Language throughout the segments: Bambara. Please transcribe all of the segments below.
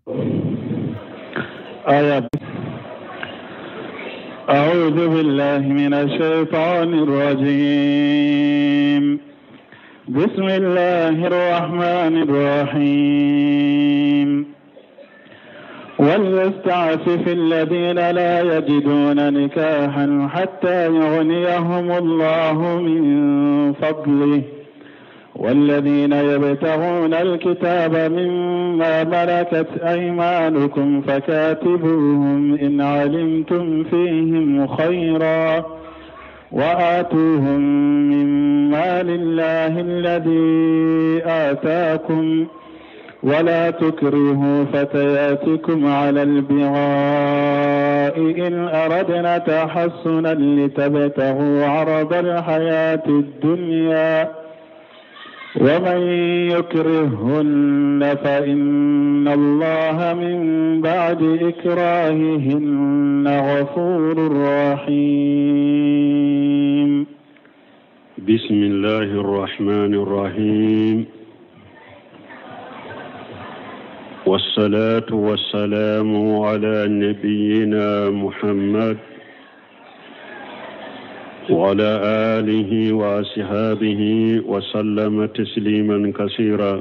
آية. أعوذ بالله من الشيطان الرجيم. بسم الله الرحمن الرحيم. وليستعفف الذين لا يجدون نكاحا حتى يغنيهم الله من فضله، والذين يبتغون الكتاب مما ملكت أيمانكم فكاتبوهم إن علمتم فيهم خيرا، وآتوهم مما لله الذي آتاكم، ولا تكرهوا فتياتكم على البغاء إن أردنا تحصنا لتبتغوا عرض الحياة الدنيا، ومن يكرهن فإن الله من بعد إكراههن غفور رحيم. بسم الله الرحمن الرحيم، والصلاة والسلام على نبينا محمد وعلى آله وأصحابه وسلم تسليما كثيرا.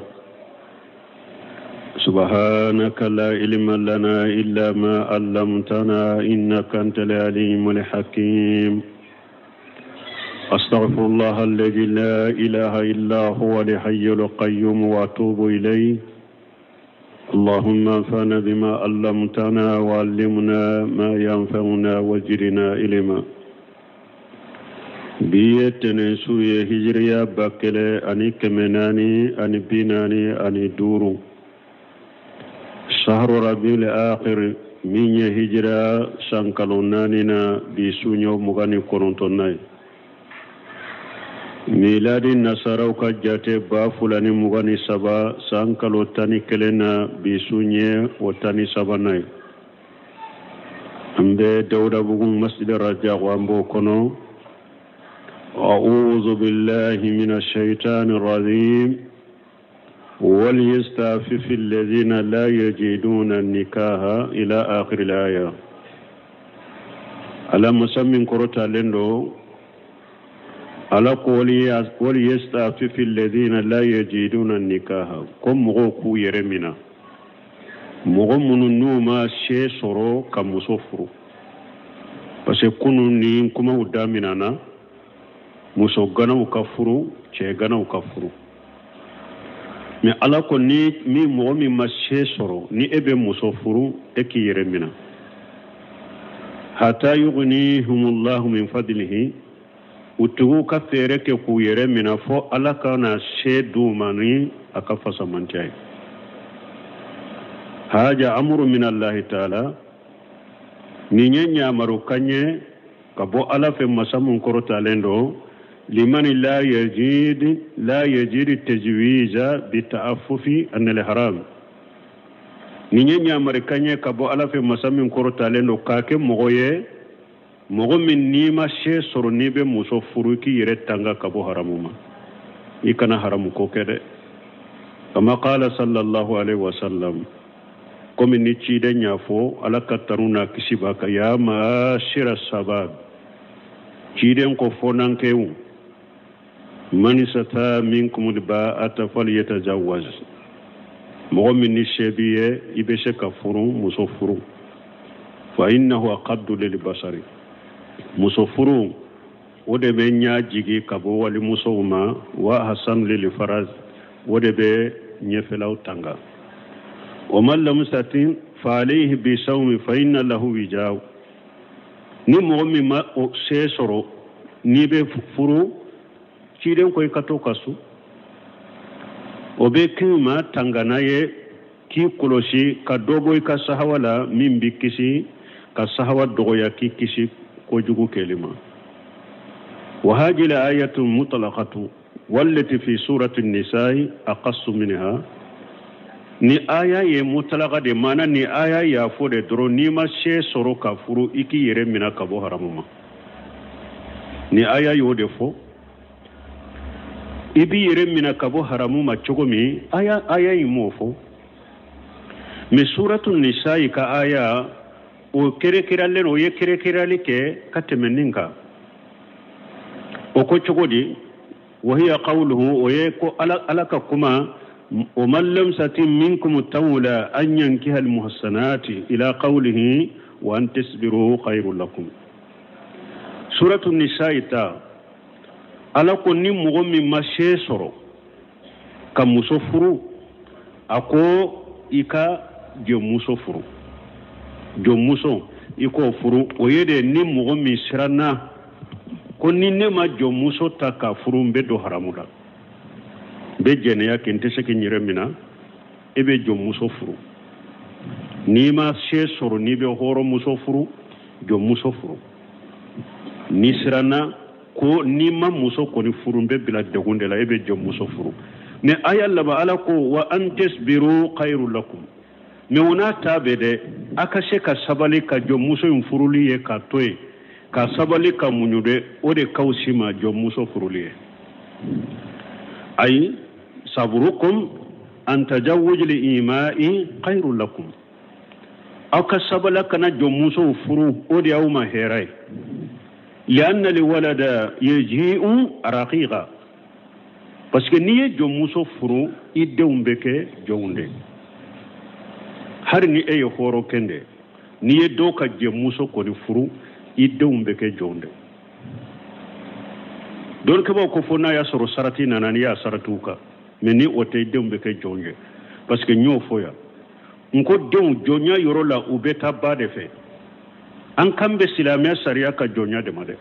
سبحانك لا علم لنا إلا ما علمتنا إنك أنت العليم الحكيم. أستغفر الله الذي لا إله إلا هو الحي القيوم وأتوب إليه. اللهم انفعنا بما علمتنا وعلمنا ما ينفعنا وزدنا علما. Bi ye tɛnɛn su ye, hijiriya 1445, sahru rabiul akhir, min ye hijira san kalo naani na, bi su ɲɛ 29nan ye. Miladi nasaraw ka jate 2023, san kalo 11 na, bi su ɲɛ o 13nan ye. An bɛ Dawudabugu Masjid Rajago, an b'o kɔnɔ. أعوذ بالله من الشيطان الرجيم. وليستعفف الذين لا يجدون النكاح إلى آخر الآية. Ala masa min kɔrɔtalen don, Ala ko وليستعفف الذين لا يجدون النكاح, ko mɔgɔw k'u yɛrɛ mina, mɔgɔ minnu n'u ma se sɔrɔ ka muso furu, parce que kunun ni kumaw daminɛna, muso ganaw ka furu, cɛ ganaw ka furu. Mais Ala ko ni min mɔgɔ min ma se sɔrɔ, ni e bɛ muso furu, e k'i yɛrɛ mina, حتى يغنيهم الله من فضله, u tigiw ka fɛɛrɛ kɛ k'u yɛrɛ mina fɔ Ala ka na se d'u ma ni a ka fasamantiya ye. هذا أمر من الله تعالى, nin ye ɲamaru kan ye ka bɔ Ala fɛ, masa mun kɔrɔtalen don, لمن لا يجد تزويج بالتعفف عن الحرام. Nin ye ɲamari kan ye ka bɔ Ala fɛ, masa min kɔrɔtalen don, k'a kɛ mɔgɔ ye, mɔgɔ min n'i ma se sɔrɔ, n'i bɛ muso furu, k'i yɛrɛ tanga ka bɔ haramu ma, i kana haramu ko kɛ dɛ. كما قال صلى الله عليه وسلم, komi ni ciden y'a fɔ, Ala ka tanu n'a kisi b'a kan, يا معشر الشباب, ciden ko fɔnankɛw, من استطاع منكم الباءة فليتزوج, mɔgɔ min ni se b'i ye, i bɛ se ka furu, muso furu, فإنه أغض للبصر, muso furu o de bɛ ɲa jigi ka bɔ walimusow ma, وأحصن للفرج, o de bɛ ɲɛfɛlaw tanga. ومن لم يستطع فعليه بالصوم فإن له وجاء. Ni mɔgɔ min ma o se sɔrɔ, n'i bɛ furu, ciden ko i ka to ka sun, o bɛ k'i ma tangana ye k'i kɔlɔsi ka dɔ bɔ i ka sahawa la, min b'i kisi ka sahawa dɔgɔya, k'i kisi kojugu kɛli ma. وهذه الآية مطلقة والتي في سورة النساء أخص منها. Ni aya ye mutalaka de mana, ni aya y'a fɔ de dɔrɔn, n'i ma se sɔrɔ ka furu, i k'i yɛrɛ minɛ ka bɔ haramu ma. Ni aya y'o de fɔ, i b'i yɛrɛ minɛ ka bɔ haramu ma cogo min, aya in m'o fɔ. Mais suratu nisa'i ka aya o kerekeralen o ye kerekerali kɛ ka tɛmɛ nin kan. O ko cogo di? Wa hiya qawluhu, o ye ko ala ka kuma, wa man lam yastati minkum tawla an yankiha al muhsanati ila qawlihi wa an tasbiru khayrun lakum. Suratu nisa'i ta ala ko ni mɔgɔ min ma se sɔrɔ ka muso furu, a ko i ka jɔnmuso furu, jɔnmuso i k'o furu. O ye de ni mɔgɔ min siranna ko ni ne ma jɔnmuso ta k'a furu n bɛ don haramu la, n bɛ jɛnɛya kɛ, n tɛ se k'i yɛrɛ minɛ, e bɛ jɔnmuso furu. N'i ma se sɔrɔ n'i bɛ hɔrɔnmuso furu, jɔnmuso furu. N'i siranna ko n'i ma muso kɔni furu n bɛ bila degun de la, e bɛ jɔnmuso furu. Mais aya laban ala ko wa an tasbiru khairu lakum. Mais o n'a ta bɛɛ dɛ, a ka se ka sabali ka jɔnmuso in furuli ye k'a to yen, ka sabali ka muɲu dɛ, o de ka fisa ma jɔnmuso furuli ye. Ayi sabrukum an tajawuj li ima'i khairu lakum. Aw ka sabali kana jɔnmusow furu, o de y'aw ma hɛrɛ ye. Lianna liwalada yaji'u raqiqa. Parce que n'i ye jɔnmuso furu, i denw bɛ kɛ jɔnw de. Hali ni e ye hɔrɔnkɛ de, n'i ye dɔw ka jɛmuso kɔni furu, i denw bɛ kɛ jɔnw de. Dɔnnikɛbaaw ko fo n'a y'a sɔrɔ sarati nana, n'i y'a saratiw kan, mais ni o tɛ, i denw bɛ kɛ jɔnw ye. Parce que n y'o fɔ yan, n ko denw jɔnya yɔrɔ la, u bɛ taa ba de fɛ. An kan bɛ silamɛya sariya ka jɔnya de ma dɛ.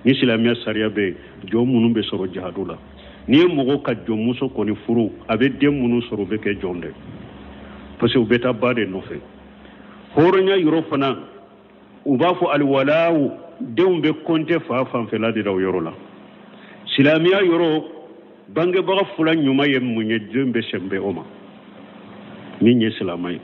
Ni silamɛya sariya bɛ yen, jɔn minnu bɛ sɔrɔ jihadu la, n'i ye mɔgɔ ka jɔnmuso kɔni furu, a bɛ den minnu sɔrɔ, u bɛ kɛ jɔn de, parce que u bɛ taa ba de nɔfɛ. Hɔrɔnya yɔrɔ fana, u b'a fɔ aliwalawu, denw bɛ kɔnte fa fanfɛla de la o yɔrɔ la. Silamɛya yɔrɔ, bangebaga fila ɲuman ye mun ye, den bɛ sɛnbɛ o ma min ye silamɛ ye.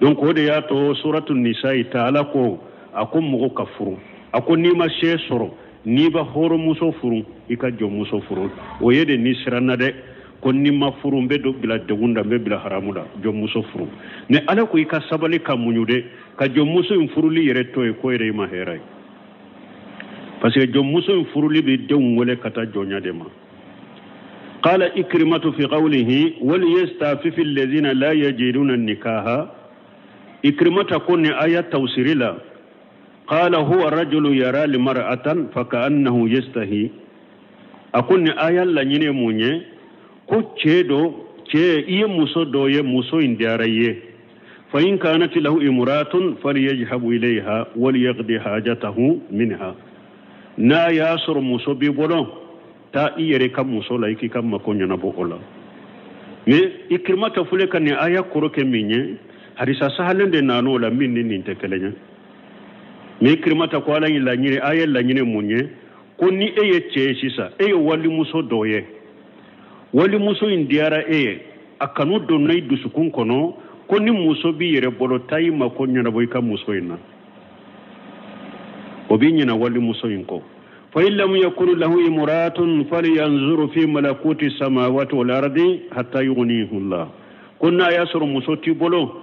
Donc o de y'a to suratu nisa'i ta ala ko a ko mɔgɔ ka furu, a ko n'i ma se sɔrɔ, n'i bɛ hɔrɔnmuso furu, i ka jɔnmuso furu. O ye de n'i siranna dɛ, ko n'i ma furu n bɛ don bila degun da, n bɛ bila haramu la, jɔnmuso furu. Mais ala ko i ka sabali ka muɲu dɛ, ka jɔnmuso in furuli yɛrɛ to yen, k'o yɛrɛ i ma hɛrɛ ye. Parce que jɔnmuso in furuli bɛ denw wele ka taa jɔnya de ma. Qala ikrimatu fi qawlihi wal yastafifi alladhina la yajiduna nikaha. Ikrimata ko ni aya tawsiri la, qala huwa rajulu yara limar'atan faka'annahu yastahi. A ko ni aya laɲini ye mun ye, ko cɛ dɔ, cɛ i ye muso dɔ ye, muso in diyara i ye, fa in kanat lahu imratun falyajhabu ilayha walyaqdi hajatahu minha. N'a y'a sɔrɔ muso b'i bolo, taa i yɛrɛ ka muso la, i k'i ka mako ɲɛnabɔ o la. Mais Ikrimata filɛ ka nin aya kɔrɔ kɛ min ye, hadisa sahalen de nan'o la min ni nin tɛ kelen ye. Mais Ikrimata ko ala ye laɲini, a ye laɲini mun ye, ko ni e ye cɛ ye sisan, e ye walimuso dɔ ye, walimuso in diyara e ye, a kanu donna i dusukun kɔnɔ, ko ni muso b'i yɛrɛ bolo, taa i mako ɲɛnabɔ i ka muso in na, o b'i ɲinɛ walimuso in kɔ. Fa in lam yakun lahu imratun falyanzur fi malakuti samawati wal ardi hatta yughnihu Allah. Ko n'a y'a sɔrɔ muso t'i bolo,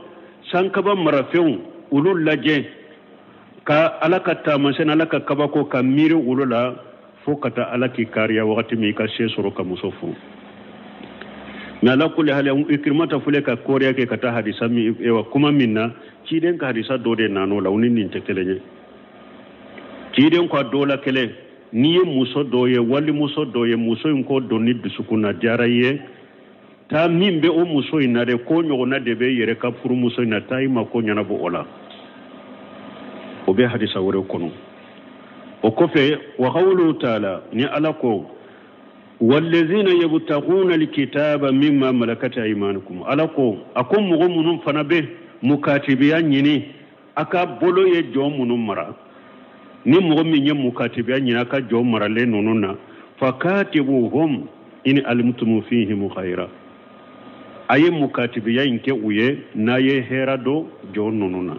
sankaba marafɛnw olu lajɛ, ka ala ka taamasiyɛn, ala ka kabako, ka miiri olu la, fo ka taa ala k'i kariya wagati min i ka se sɔrɔ ka muso furu. Mais ala kulli hali, Ikrimata filɛ ka kɔriya kɛ ka taa hadisa min, ewa kuma min na, ciden ka hadisa dɔ de nan'o la, o ni nin tɛ kelen ye. Ciden ko a dɔ la kelen, n'i ye muso dɔ ye, walimuso dɔ ye, muso in ko don ni dusukun na diyara i ye, taa min bɛ o muso in na dɛ, ko ɲɔgɔnna de bɛ i yɛrɛ ka furumuso in na, taa i ma ko ɲɛnabɔ o la. O bɛ hadisa wɛrɛ kɔnɔ. O kɔfɛ, wa qawluhu ta'ala, ni ala ko wallazina yabtaguna alkitaba mimma malakat aymanukum. Ala ko a ko mɔgɔ minnu fana bɛ mukatibiya ɲini, a ka bolo ye jɔn minnu mara, ni mɔgɔ min ye mukatibiya ɲini a ka jɔn maralen ninnu na, fakatibuhum in alimtum fihim khayra. A ye mukatibiya in kɛ u ye n'a ye hɛrɛ dɔn jɔn ninnu na.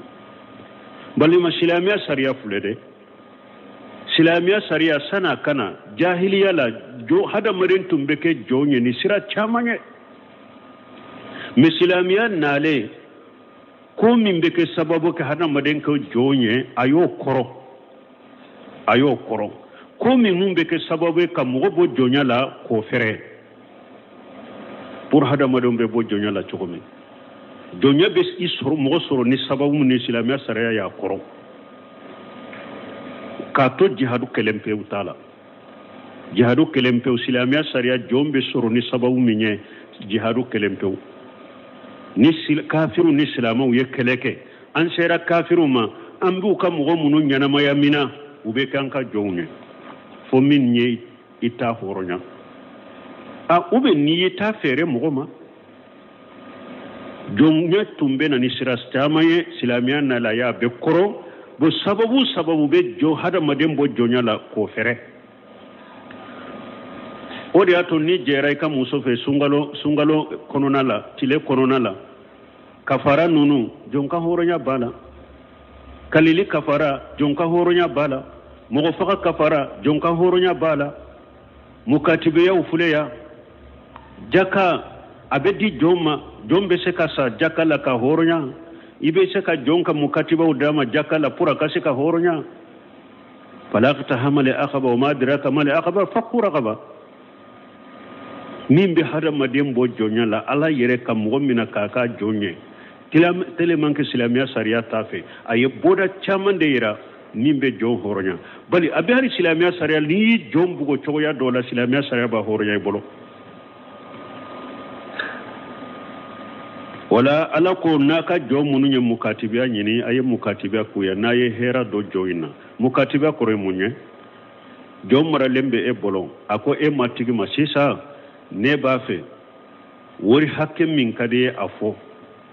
Balima, silamɛya sariya filɛ dɛ. Silamɛya sariya san'a ka na jahiliya la, jo hadamaden tun bɛ kɛ jɔn ye ni sira caman ye. Mais silamɛya nalen, Ko min bɛ kɛ sababu kɛ hadamaden kɛ jɔn ye, a y'o kɔrɔ, a y'o kɔrɔ. Ko minnu bɛ kɛ sababu ye ka mɔgɔ bɔ jɔnya la, k'o fɛrɛ pour hadamadenw bɛ bɔ jɔnya la cogo min. Jɔnya bɛ i sɔrɔ, mɔgɔ sɔrɔ ni sababu min ni silamɛya sariya y'a kɔrɔ, k'a to jihadu kelen pewu t'a la. Jihadu kelen pewu, silamɛya sariya jɔn bɛ sɔrɔ ni sababu min ye, jihadu kelen pewu. Ni kafiru ni silamɛw ye kɛlɛ kɛ, an sera kafiru ma, an b'u ka mɔgɔ minnu ɲɛnamaya min na, u bɛ kɛ an ka jɔnw ye, fo min ye i ta hɔrɔnya a ou bien n'i y'i ta feere mɔgɔ ma. Jɔnya tun bɛ na ni sira caman ye, silamɛya nala a y'a bɛɛ kɔrɔ. Bon, sababu sababu bɛ jɔ hadamaden bɔ jɔnya la, k'o fɛrɛ. O de y'a to n'i jɛra i ka muso fɛ sunkalo kɔnɔna la, tile kɔnɔna la, kafara ninnu, jɔn ka hɔrɔnya b'a la. Kalili kafara, jɔn ka hɔrɔnya b'a la. Mɔgɔ faga kafara, jɔn ka hɔrɔnya b'a la. Mukatibeyaw filɛ jaka, a bɛ di jɔn ma, jɔn bɛ se ka sa jaka la ka hɔrɔnya. I bɛ se ka jɔn ka mukatibaw d'a ma jaka la pour a ka se ka hɔrɔnya. Fala iqtahama al aqaba wa ma adraka ma al aqaba fakku raqaba. Min bɛ hadamaden bɔ jɔnya la, Ala yɛrɛ ka mɔgɔ minɛ k'a ka jɔn ye, tellement que silamɛya sariya t'a fɛ, a ye bɔda caman de yira min bɛ jɔn hɔrɔnya. Bali a bɛ hali silamɛya sariya, n'i y'i jɔn bugɔ cogoya dɔ la, silamɛya sariya b'a hɔrɔnya i bolo. Wala Ala ko n'a ka jɔn minnu ye mukatibiya ɲini, a ye mukatibiya k'u ye n'a ye hɛrɛ dɔ jɔn in na. Mukatibiya kɔrɔ ye mun ye? Jɔn maralen bɛ e bolo, a ko e matigi ma sisan, ne b'a fɛ wari hakɛ min ka di ye, a fɔ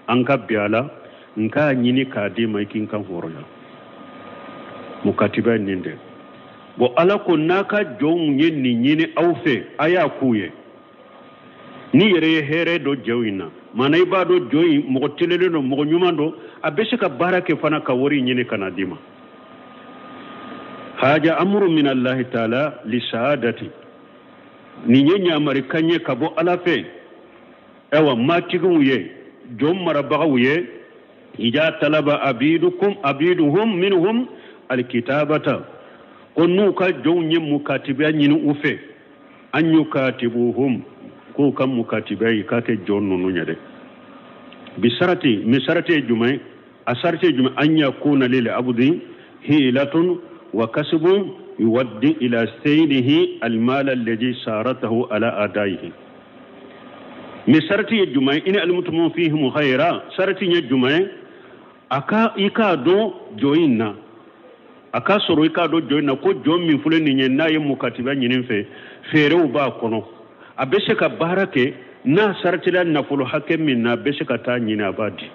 an ka bɛn a la, n k'a ɲini k'a d'i ma, i k'i kan hɔrɔnya. Mukatiba ye nin de. Bon, Ala ko n'a ka jɔnw ye nin ɲini aw fɛ, a y'a k'u ye. N'i yɛrɛ ye hɛrɛ dɔ jɔn in na, maana i b'a dɔn jɔn in mɔgɔ telelen don, mɔgɔ ɲuman don, a bɛ se ka baara kɛ fana ka wari ɲini ka na d'i ma. Haja amuru min Allahi taala li saadati, nin ye ɲamarikan ye ka bɔ Ala fɛ. Ayiwa, matigiw ye, jɔn marabagaw ye, ija talaba abidukum abiduhum minhum alkitabata, ko n'u ka jɔnw ye mukatibiya ɲini u fɛ, an yukatibuhum, k'u ka mukatibiya yi k'a kɛ jɔn ninnu ye dɛ. Bi sarati min, sarati ye jumɛn ye? A sarati ye jumɛn? An yakuna lil abdi hilatun wa kasbun yuwaddi ila sayyidihi almal alladhi saratahu ala adaihi. Mais sarati ye jumɛn ye? In alimtum fihim khayra, sarati ye jumɛn ye? A ka i k'a dɔn jɔn in na, a ka sɔrɔ i k'a dɔn jɔn in na ko jɔn min filɛ nin ye, n'a ye mukatiba ɲini fɛ, feerew b'a kɔnɔ, a bɛ se ka baara kɛ, n'a saratila nafolo hakɛ min na, a bɛ se ka taa ɲini, a b'a di.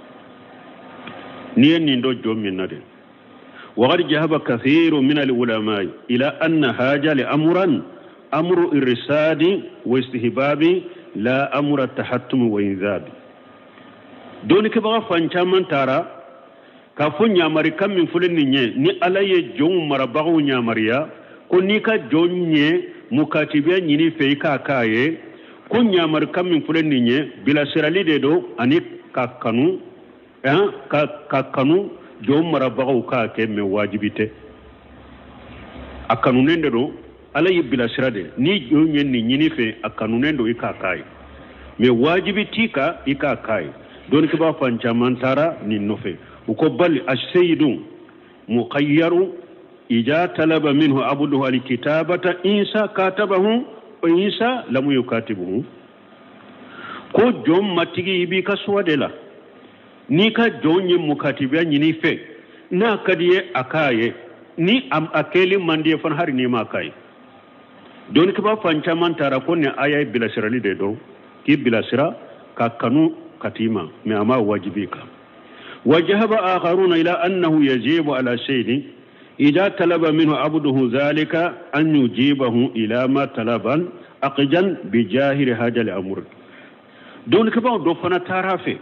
N'i ye nin dɔn jɔn min na de. وقد ذهب كثير من العلماء إلى أن هذا لأمرا أمر إرساد واستهباب لا أمر التحتم وإنذاب. Dɔnnikɛbaga fan caman taara k'a fɔ ɲamarikan min filɛ nin ye, ni Ala ye jɔnw marabagaw ɲamariya ko n'i ka jɔn ye mukatibiya ɲini fɛ, i k'a k'a ye, ko ɲamarikan min filɛ nin ye, bilasirali de don ani ka kanu jɔn marabagaw k'a kɛ, mais wajibi tɛ. A kanunen de don, Ala y'i bilasira de, ni jɔn ye nin ɲini fɛ, a kanunen don i k'a k'a ye, mais wajibi t'i kan i k'a k'a ye. Dɔnnikɛbaa fan caman taara nin nɔfɛ. U ko bali aseyidu muqayyaru ija talaba minhu abduhu alkitabata insa katabahu wa insa lamu yukatibuhu. Ko jɔn matigi, i b'i ka suwa de la, n'i ka jɔn ye mukatibiya ɲini fɛ, n'a ka di ye a k'a ye, ni a kɛli man di ye fana, hali n'i m'a k'a ye. Dɔnnikɛbaa fan caman taara ko nin aya ye bilasirali de dɔn, k'i bilasira ka kanu ka t'i ma, mais a ma wajibi kan. وذهب آخرون إلى أنه يجب على السيد إذا طلب منه عبده ذلك أن يجيبه إلى ما طلب أخذا بظاهر هذا الأمر. Dɔnnikɛbaaw dɔ fana taara fɛ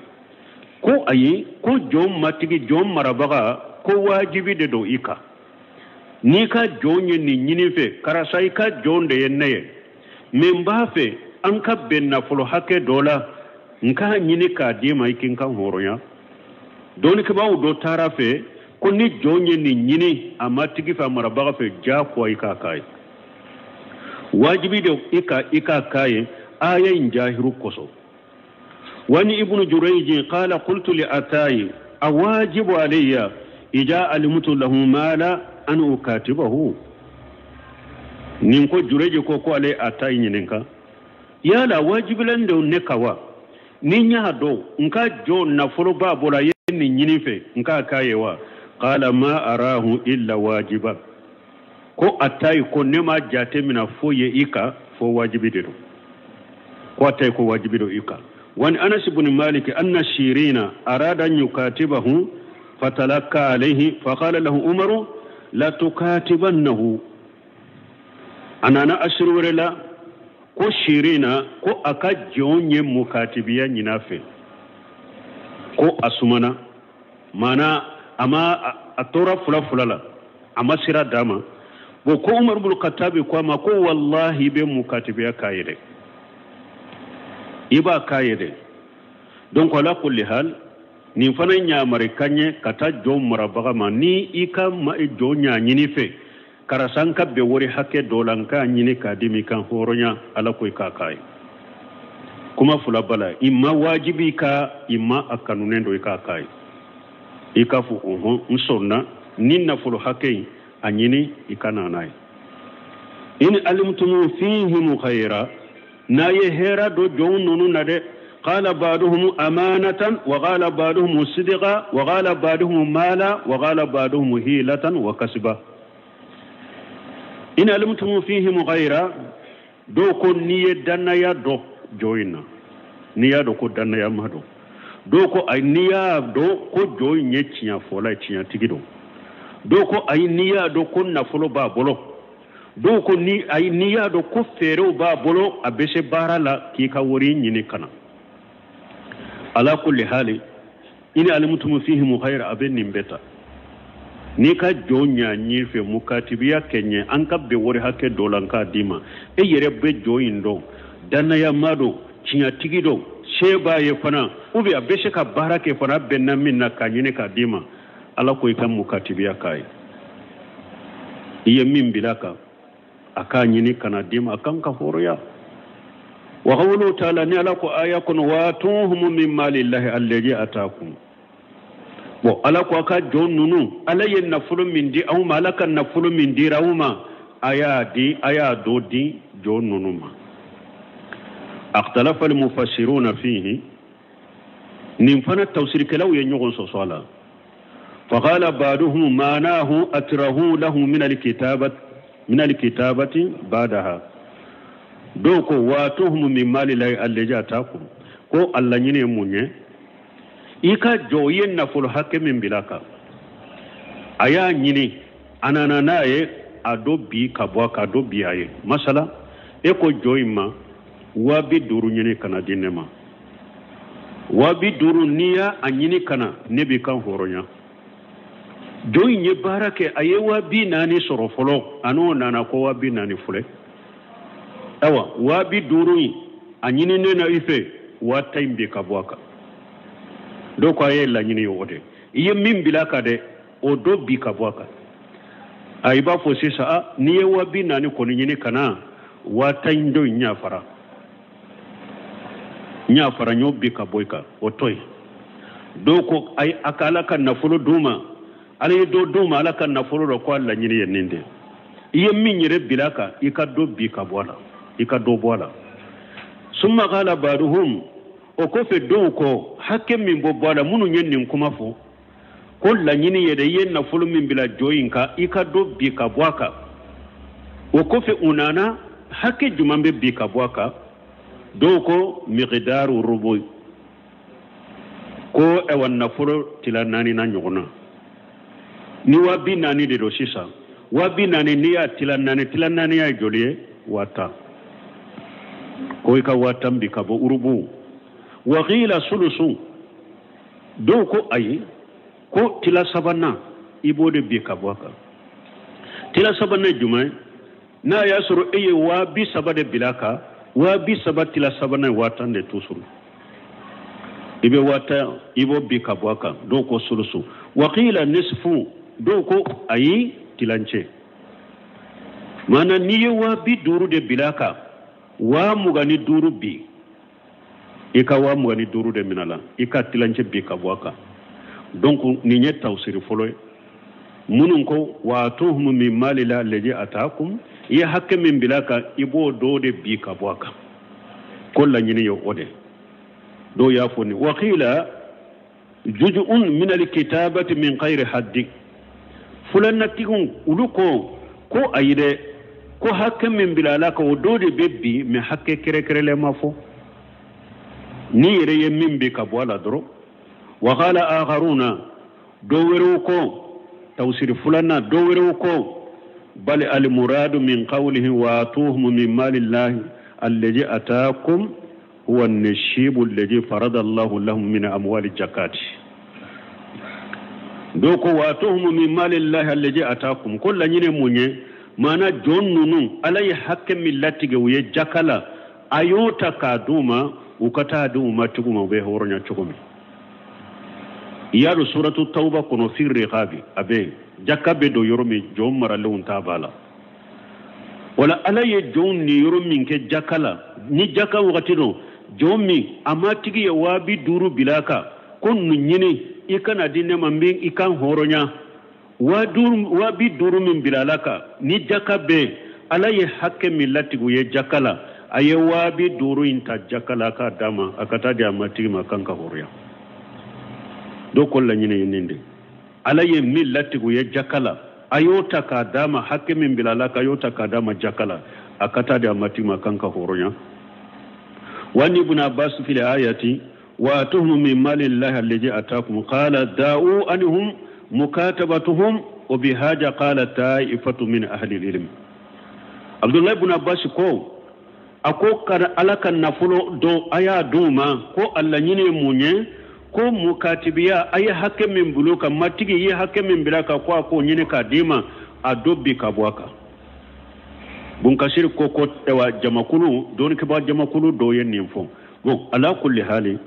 ko ayi, ko jɔn matigi, jɔn marabaga, ko wajibi de don i kan, n'i ka jɔn ye nin ɲini fɛ, karisa, i ka jɔn de ye ne ye, mais n b'a fɛ an ka bɛn nafolo hakɛ dɔ la, n k'a ɲini k'a d'i ma, i k'i kan hɔrɔnya. Dɔnnikɛbaaw dɔ taara fɛ ko ni jɔn ye nin ɲini a matigi fɛ, a marabaga fɛ, diyagoya i k'a k'a ye, wajibi de i ka i k'a k'a ye, aya in jahiru kosɔn. Wani ibnu jurayji qala qultu li atayi awajibu alayya ija alimtu lahu mala an ukatibahu. Nin ko Jurayji ko ko ale atayi ɲininka, yala wajibilen don ne ka wa ni n y'a dɔn n ka jɔn nafolo b'a bolo, a ye nin ɲini fɛ, n k'a k'a ye wa? Qala ma arahu illa wajiba. Ko atayi ko ne ma jate mina foyi ye i kan fo wajibi de don. Ko atayi ko wajibi don i kan. Wani Anas ibn Malik anna Shirina arada an yukatibahu fatalakka alayhi faqala lahu Umaru la tukatibannahu. A nana asiri wɛrɛ la ko Shirina ko a ka jɔn ye mukatibiya ɲin'a fɛ, ko a sumana, maana a ma a tora fila fila la, a ma sira d'a ma. Bon, ko Umar ibn Khattabi ko a ma ko wallahi i bɛ mukatibiya k'a ye dɛ, i b'a k'a ye dɛ. Donc ala kulli hal, nin fana ɲamarikan ye ka taa jɔn marabaga ma. Ni i ka jɔn ɲa ɲini fɛ, karisa n ka bɛn wari hakɛ dɔ la, n k'a ɲini k'a di mi kan hɔrɔnya, ala ko i k'a k'a ye. Kuma fila bala, i ma wajibi ka i ma a kanunen don i k'a k'a ye. I k'a fɔ ɔhɔn, n sɔnna ni nafolo hakɛ in a ɲini i ka na n'a ye. In alimtumu fihimu khayra, n'a ye hɛrɛ dɔ jɔnw ninnu na dɛ. Qala ba'duhum amanatan wa qala ba'duhum sidqa wa qala ba'duhum mala wa qala ba'duhum hilatan wa kasba. In alimtumu fihim khayra, dɔw ko n'i ye dannaya dɔn jɔn in na, n'i y'a dɔn ko dannaya ma dɔn. Dɔw ko ayi, n'i y'a dɔn ko jɔn in ye tiɲɛ fɔla ye, tiɲɛtigi don. Dɔw ko ayi, n'i y'a dɔn ko nafolo b'a bolo. Dɔw ko ni ayi, n'i y'a dɔn ko feerew b'a bolo, a bɛ se baara la, k'i ka wari ɲini ka na. Ala kulli hali, in alimtumu fihim khayra, a bɛ nin bɛɛ ta. N'i ka jɔn ɲa ɲi fɛ mukatibiya kɛ ɲɛ, an ka bɛn wari hakɛ dɔ la, n k'a d'i ma. E yɛrɛ bɛ jɔn in dɔn, dannayama don, tiɲɛtigi don, se b'a ye fana, ou bien a bɛ se ka baara kɛ fana, a bɛnna min na k'a ɲini k'a d'i ma. Ala ko i ka mukatibiya k'a ye, i ye min bila kan, a k'a ɲini ka na d'i ma, a kan ka hɔrɔnya. Wa qawluhu ta'ala, ni ala ko aya kɔnɔ watuhum min malillahi allazi atakum. Bon, ala ko a ka jɔn ninnu, ala ye nafolo min di aw ma, ala ka nafolo min dira aw ma, a y'a di, a y'a dɔ di jɔn ninnu ma. Akhtalafa almufassiruna fihi, nin fana tafsirikɛlaw ye ɲɔgɔn sɔsɔ a la. Faqala ba'duhum ma'nahu atrahu lahu min alkitabati min alkitabati ba'daha. Dɔw ko watuhum min malillahi allazi atakum, ko a laɲini ye mun ye? I ka jɔ, i ye nafolo hakɛ min bila kan, a y'a ɲini, a nana n'a ye, a dɔ bi ka bɔ a kan, a dɔ bi a ye. Masala, e ko jɔ in ma 50,000 ɲini ka na di ne ma, 50,000, n'i y'a ɲini ka na, ne b'i kan hɔrɔnya. Jɔn in ye baara kɛ, a ye 40,000 sɔrɔ fɔlɔ, a n'o nana ko 40,000 filɛ. Ayiwa, 50,000 in a ɲininen na i fɛ, 10,000 in bi ka bɔ a kan. Dɔw ko a ye laɲini ye o de, i ye min bila a kan dɛ, o dɔ bi ka bɔ a kan. A i b'a fɔ sisan, a n'i ye 40,000 kɔni ɲini ka na, 10,000 in dɔ in ɲafara, n yafara, n y'o bi ka bɔ i kan, o to yen. Dɔw ko ayi, a ka ala ka nafolo d'u ma, ala ye dɔ d'u ma, ala ka nafolo dɔ, ko a laɲini ye nin de, i ye min yɛrɛ bila a kan, i ka dɔ bi ka bɔ a la, i ka dɔ bɔ a la. Summa qala ba'duhum, o kɔfɛ dɔw ko hakɛ min bɔ bɔ a la, minnu ye nin kuma fɔ ko laɲini ye dɛ, i ye nafolo min bila jɔ in kan, i ka dɔ bi ka bɔ a kan. O kɔfɛ u nana hakɛ jumɛn bɛ bi ka bɔ a kan? Dɔw ko miqdaru rubu, ko ɛwa nafolo tila naani na ɲɔgɔn na. Ni 40,000 de don sisan, 40,000 n'i y'a tila naani, tila naani y'a joli ye? 10,000. Ko i ka 10,000 bi ka bɔ urubu. Wa qila sulusu, dɔw ko ayi, ko tila sabanan i b'o de bi ka bɔ a kan. Tila sabanan jumɛn? N'a y'a sɔrɔ e ye 30,000 de bila a kan, 30,000 tila sabanan ye 10,000 de tu sɔrɔ. I bɛ 10,000 i b'o bin ka bɔ a kan. Dɔw ko sulusu, wakila nisfu, dɔw ko ayi, tilancɛ. Maana n'i ye 50,000 de bila a kan, 25,000 bin, i ka 25,000 de minɛ la, i ka tilancɛ bin ka bɔ a kan. Donc nin ye tawsiri fɔlɔ ye. Minnu ko waatuhum min mali la lezi ataakum, i ye hakɛ min bila a kan, i b'o dɔ de bin ka bɔ a kan, ko laɲini ye o de. Dɔw y'a fɔ nin wakila juz'un min alkitabati min ghayri haddi. Fulanatigiw olu ko ko ayi dɛ, ko hakɛ min bila a kan o dɔ de bɛ bin, mais hakɛ kɛrɛnkɛrɛnlen ma fɔ. N'i yɛrɛ ye min bin ka bɔ a la dɔrɔn. Wa qala akharuna, dɔ wɛrɛw ko tawsiri filanan, dɔ wɛrɛw ko bal al muradu min qawlihi wa atuhum min malillahi allazi ataakum huwa an-nashibu allazi farada Allahu lahum min amwali zakati. Dɔw ko wa atuhum min malillahi allazi ataakum, ko laɲini mun ye? Maana jɔn ninnu Ala ye hakɛ min latigɛ u ye jaka la, a y'o ta k'a d'u ma, u ka taa di u matigiw ma, u bɛ hɔrɔnya cogo min. I y'a dɔn suratu tawba kɔnɔ fi riqabi, a bɛ yen jaka bɛ don yɔrɔ min, jɔn maralenw ta b'a la. Wala Ala ye jɔnw ni yɔrɔ min kɛ jaka la, ni jaka wagati don, jɔn min a matigi ye 50,000 bila a kan, ko nin ɲini i kana di ne ma, n bɛ i kan hɔrɔnya. 50,000 min bila ala kan, ni jaka bɛ yen, Ala ye hakɛ min latigɛ u ye jaka la, a ye 50,000 in ta jaka la k'a d'a ma, a ka taa di a matigi ma kan ka hɔrɔnya. Dɔw ko laɲini ye nin de, Ala ye min latigɛ u ye jaka la, a y'o ta k'a d'a ma, hakɛ min bila ala kan, a y'o ta k'a d'a ma jaka la, a ka taa di a matigi ma kan ka hɔrɔnya. Wa ni ibn Abbas fil ayati wa atuhum min mali llahi allazi atakum qala da'u anhum mukatabatuhum wa bihaja qala ta'ifatu min ahli al-ilm. Abdullah ibn Abbas ko a ko ka Ala ka nafolo dɔ a y'a d'u ma, ko a laɲini ye mun ye? Ko mukatibiya, a ye hakɛ min bila ka matigi ye hakɛ min bila ka ko a k'o ɲini k'a d'i ma, a dɔ bi ka bɔ a kan. Bunkasiri ko ko ɛwa jamakulu, dɔnnikɛbaa jamakulu dɔw ye nin fɔ. Bon, ala kulli hali,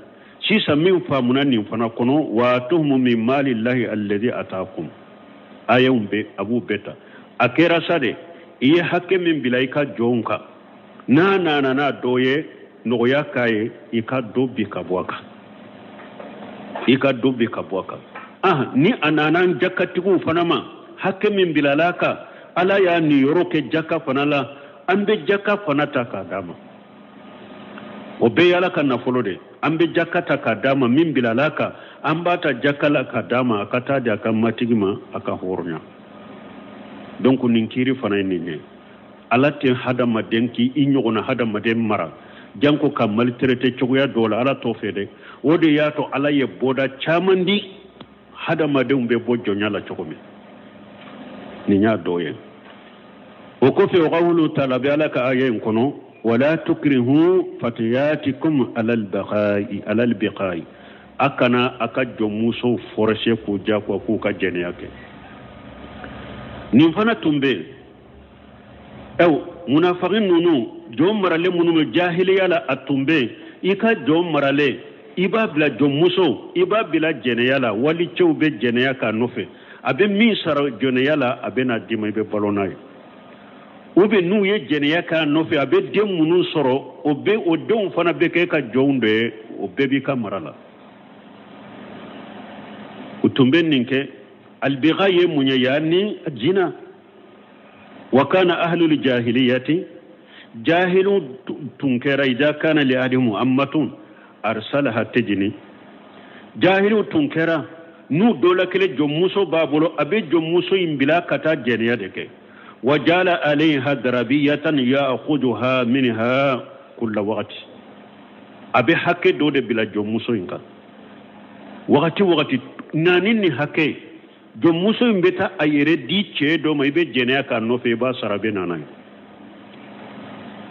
sisan min faamuna nin fana kɔnɔ, wa tuhumu min mali llahi allazi ataakum, ayaw bɛ a b'u bɛɛ ta. A kɛra sa de, i ye hakɛ min bila i ka jɔnw kan, n'a nana n'a dɔ ye nɔgɔya k'a ye, i ka dɔ bi ka bɔ a kan, i ka dɔ bi ka bɔ a kan. Ah, ni a nana jakatigiw fana ma, hakɛ min bilala a kan, Ala y'a niyɔrɔ kɛ jaka fana la, an bɛ jaka fana ta k'a d'a ma. O bɛɛ ye Ala ka nafolo de ye. An bɛ jaka ta k'a d'a ma, min bilala a kan, an b'a ta jaka la k'a d'a ma, a ka taa di a ka matigi ma, a ka hɔrɔnya. Donc nin kiiri fana ye nin ye. Ala tɛ hadamaden k'i ɲɔgɔnna hadamaden mara janko ka maltraité cogoya dɔ la, Ala t'o fɛ dɛ. O de y'a to Ala ye bɔda caman di hadamadenw bɛ bɔ jɔnya la cogo min. Nin y'a dɔ ye. O kɔfɛ o qawlu ta'ala bɛ Ala ka aya in kɔnɔ, wala tukrihu fatiyatikum alal baqai alal biqai, a kana a ka jɔnmusow forcer k'u jagoya k'u ka jɛnɛya kɛ. Nin fana tun bɛ yen. Ɛw munafaki ninnu, jɔn maralen minnu bɛ jahiliya la, a tun bɛ yen. I ka jɔn maralen, i b'a bila jɔnmuso, i b'a bila jɛnɛya la, walicɛw bɛ jɛnɛya k'a nɔfɛ, a bɛ min sara jɛnɛya la, a bɛ n'a d'i ma, i bɛ balo n'a ye. Ou bien n'u ye jɛnɛya k'a nɔfɛ, a bɛ den minnu sɔrɔ, o bɛ o denw fana bɛ kɛ ka jɔnw de ye, o bɛɛ b'i ka mara la. U tun bɛ nin kɛ. Albiga ye mun ye? Yaani jina. Wa kana ahlul jahiliyati, jahilu tun kɛra, idha kana li ahlihim ammatun arsalaha tajni, jahilu tun kɛra n'u dɔ la kelen jɔnmuso b'a bolo, a bɛ jɔnmuso in bila ka taa jɛnɛya de kɛ. Wa jala alayha darabiyatan ya'khuduha minha kulla waqti, a bɛ hakɛ dɔ de bila jɔnmuso in kan wagati wagati, naani ni hakɛ. Jɔnmuso in bɛ taa a yɛrɛ di cɛ dɔ ma, i bɛ jɛnɛya k'a nɔfɛ, i b'a sara, a bɛ na n'a ye.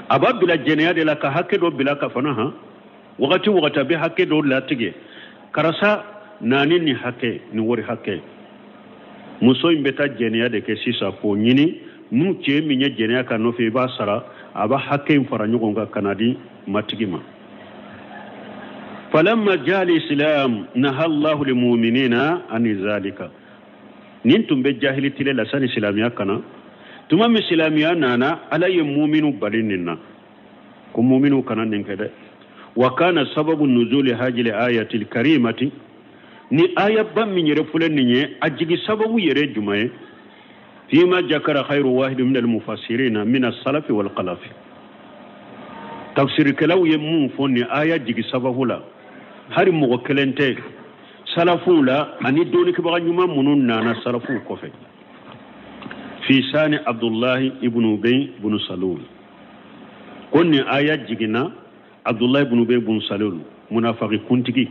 A b'a bila jɛnɛya de la ka hakɛ dɔ bila ka fana han wagati wagati, a bɛ hakɛ dɔ latigɛ, karisa naani ni hakɛ ni wari hakɛ. Muso in bɛ taa jɛnɛya de kɛ sisan k'o ɲini, n'u cɛ min ye jɛnɛya k'a nɔfɛ, i b'a sara, a b'a hakɛ in fara ɲɔgɔn kan ka na di matigi ma. Falamma jaa al-islam naha Allahu lil-mu'minina ani zalika. Nin tun bɛ jahili tile la sani silamɛya ka na. Tuma min silamɛya nana, Ala ye muminu bali nin na, ko muminu kana nin kɛ dɛ. Wa kana sababu nuzuli hajili ayatil karimati, ni ayaba min yɛrɛ filɛ nin ye, a jigi sababu yɛrɛ jumɛn ye? Fima jakara khairu wahid min al-mufassirina min as-salafi wal khalafi. Tafsirikɛlaw ye mun fɔ nin aya jigi sababu la, hari mɔgɔ kelen tɛ salafuw la ani dɔnnikɛbaga ɲuman minnu nana salafuw kɔfɛ. Fi sani Abdullahi ibn Ubay ibn Salul, ko nin aya jiginna Abdullahi ibn Ubay ibn Salul, munafaki kuntigi,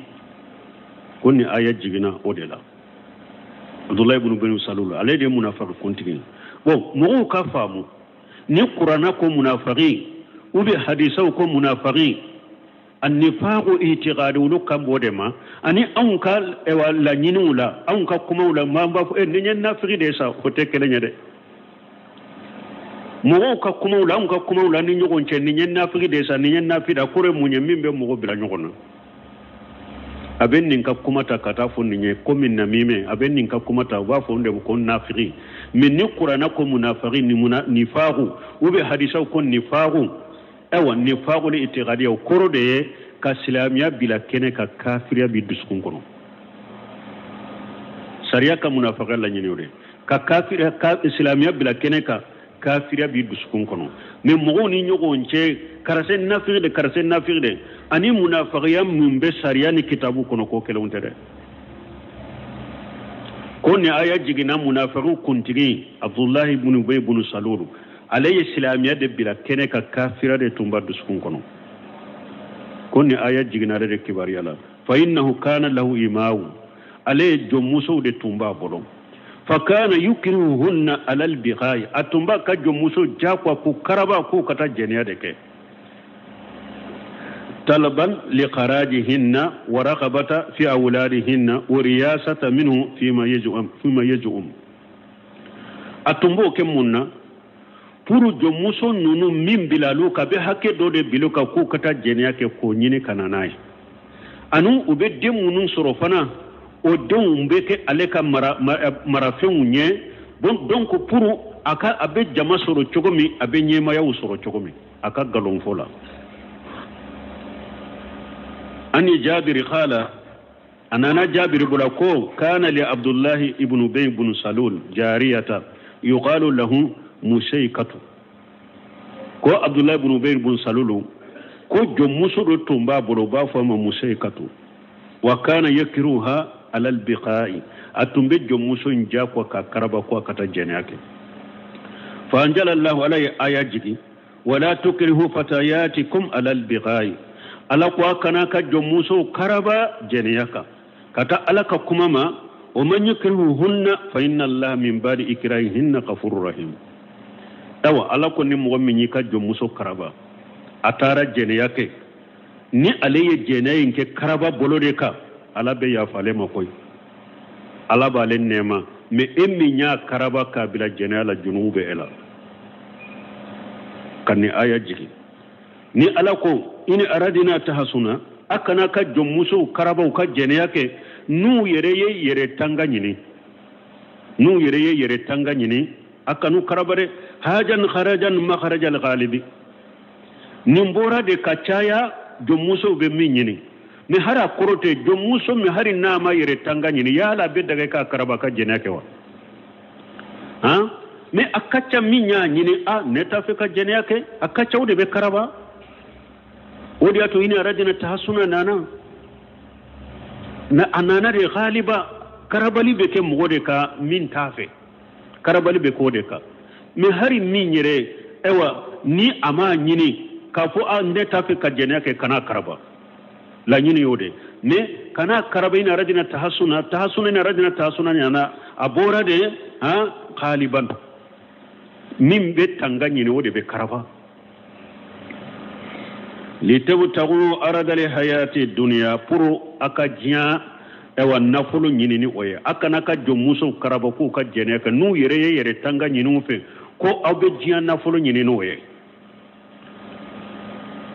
ko nin aya jiginna o de la. Abdullahi ibn Ubay ibn Salul, ale de ye munafaki kuntigi. Bon, mɔgɔw ka faamu ni kuranna ko munafaki ou bien hadisaw ko munafaki, annifaqu itiqadi olu kan b'o de ma, ani anw ka laɲiniw la, anw ka kumaw la, m'an b'a fɔ nin ye nafiki de ye sa, o tɛ kelen ye dɛ. Mɔgɔw ka kumaw la, anw ka kumaw la ni ɲɔgɔn cɛ, nin ye nafiki de ye sa, nin ye nafi de ye, a kɔrɔ ye mun ye? Min bɛ mɔgɔ bila ɲɔgɔn na. A bɛ nin ka kuma ta ka taa fɔ nin ye komi namimɛ, a bɛ nin ka kuma ta, u b'a fɔ o de ko nafiki. Mais ni kuranna ko munafiki, ni muna nifaku, ou bien hadisaw ko nifaku, ayiwa nifaku ni itikadiya, o kɔrɔ de ye ka silamɛya bila kɛnɛ ka kafiriya bi dusukun kɔnɔ. Sariya ka munafakiya laɲini o de ka kafiriya, ka silamɛya bila kɛnɛ kan, kafiriya bi dusukun kɔnɔ. Mais mɔgɔw ni ɲɔgɔn cɛ, karisa nafiki de, karisa nafiki de, ani munafakiya min bɛ sariya ni kitabu kɔnɔ, ko kelenw tɛ dɛ. Ko ni aya jiginna munafakiw kuntigi Abdullahi ibn Ubay ibn Salul, ale ye silamɛya de bila kɛnɛ ka kafiriya de tun b'a dusukun kɔnɔ. Ko ni aya jiginna ale de kibaruya la. Fa innahu kana lahu imawu, ale ye jɔnmusow de tun b'a bolo. Fa kana yukrihuhunna ala albighai, a tun b'a ka jɔnmuso jagoya ko karaba k'u ka taa jɛnɛya de kɛ. Talaban liqarajihinna wa raghabata fi awladihinna wa riyasata minhu fima yaj'um, fima yaj'um. A tun b'o kɛ mun na? Pour jɔnmuso ninnu min bilal'u kan, a bɛ hakɛ dɔ de bil'u kan k'u ka taa jɛnɛya kɛ k'o ɲini ka na n'a ye. Ani u bɛ den minnu sɔrɔ fana, o denw bɛ kɛ ale ka marafɛnw ye. Bon, donc pour a ka, a bɛ jama sɔrɔ cogo min, a bɛ ɲɛmayaw sɔrɔ cogo min, a ka nkalon fɔ la. Ani Jabiri kala, a nana Jabiri bolo ko kana li Abdullahi ibn Ubay ibn Salul jariyata yuqalu lahu Musaykatu. Ko Abdullahi ibn Ubay ibn Salul ko jɔnmuso dɔ tun b'a bolo, u b'a fɔ a ma Musaykatu. Wa kana yakruha ala albiqa'i, a tun bɛ jɔnmuso in jagoya ka karaba ko a ka taa jɛnɛya kɛ. Fa anjala Allahu, ala ye aya jigin, wala tukrihu fatayatikum ala albiqa'i, ala ko a kana ka jɔnmusow karaba jɛnɛya kan, ka taa ala ka kuma ma, wa man yukrihuhunna fa inna Allaha min ba'di ikrahihinna ghafurur rahim. Ayiwa, ala ko ni mɔgɔ min y'i ka jɔnmuso karaba, a taara jɛnɛya kɛ, ni ale ye jɛnɛya in kɛ karaba bolo de kan, ala bɛ yafa ale ma koyi, ala b'ale nɛɛma. Mais e min y'a karaba k'a bila jɛnɛya la, junubu bɛ e la. Ka nin aya jigin, ni ala ko ini aradina tahasuna, a kana ka jɔnmusow karabaw ka jɛnɛya kɛ, n'u yɛrɛ ye yɛrɛ tanga ɲini, n'u yɛrɛ ye yɛrɛ tanga ɲini, a kan'u karaba dɛ. Hajan kharajan makharajal ghalibi, nin bɔra de ka caya jɔnmusow bɛ min ɲini. Mais hari a kɔrɔ tɛ jɔnmuso min hari n'a ma yɛrɛ tanga ɲini, yala a bɛ daga k'a karaba ka jɛnɛya kɛ wa? Han, mais a ka ca min y'a ɲini, a ne t'a fɛ ka jɛnɛya kɛ, a ka ca o de bɛ karaba. O de y'a to ini aradina tahasuna nana na, a nana de ghaliba, karabali bɛ kɛ mɔgɔ de kan min t'a fɛ, karabali bɛ k'o de kan. Mais hari min yɛrɛ, ayiwa, ni a m'a ɲini k'a fɔ a ne t'a fɛ ka jɛnɛya kɛ, kana karaba, laɲini y'o de. Mais kana karaba ini aradina tahasuna, tahasuna ini aradina tahasuna nana, a bɔra de han ghaliban, min bɛ tanga ɲini o de bɛ karaba. Litabtagu aradal hayati dunya, pour a ka diɲɛ ayiwa nafolo ɲini ni o ye, a kana ka jɔnmusow karaba k'u ka jɛnɛya kɛ, n'u yɛrɛ ye yɛrɛ tanga ɲini u fɛ ko aw bɛ diɲɛ nafolo ɲini n'o ye.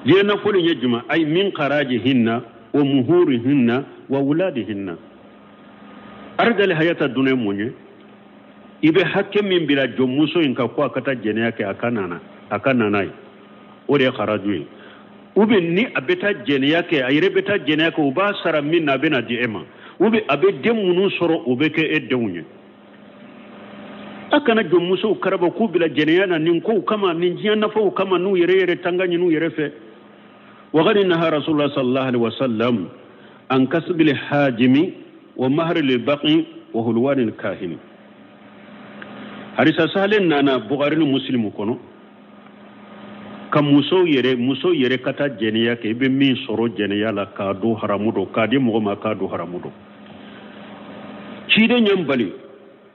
Diɲɛ nafolo ye jumɛn? Ayi min kharajihinna, wa muhurihinna wa wuladihinna. Ardal hayata dunya mun ye? I bɛ hakɛ min bila jɔnmuso in kan ko a ka taa jɛnɛya kɛ, a ka nana a ka nana ye, o de ye haraju ye. Ou bien ni a bɛ taa jɛnɛya kɛ, a yɛrɛ bɛ taa jɛnɛya kɛ, u b'a sara min na, a bɛ na di e ma. Ou bien a bɛ den minnu sɔrɔ, o bɛ kɛ e denw ye. A kana jɔnmusow karaba k'u bila jɛnɛya na nin kow kama, nin diɲɛ nafaw kama, n'u yɛrɛ yɛrɛ tanga ɲini u yɛrɛ fɛ. Waqad naha rasulullah sallallahu alaihi wasallam an kasbil hajimi wa mahri lil baqi wa hulwanil kahini. Hadisa sahalen nana Bukhari ni Muslim kɔnɔ ka muso yɛrɛ ka taa jɛnɛya kɛ, i bɛ min sɔrɔ jɛnɛya la k'a don haramu don, k'a di mɔgɔ ma k'a don haramu don. Ciden ɲɛ bali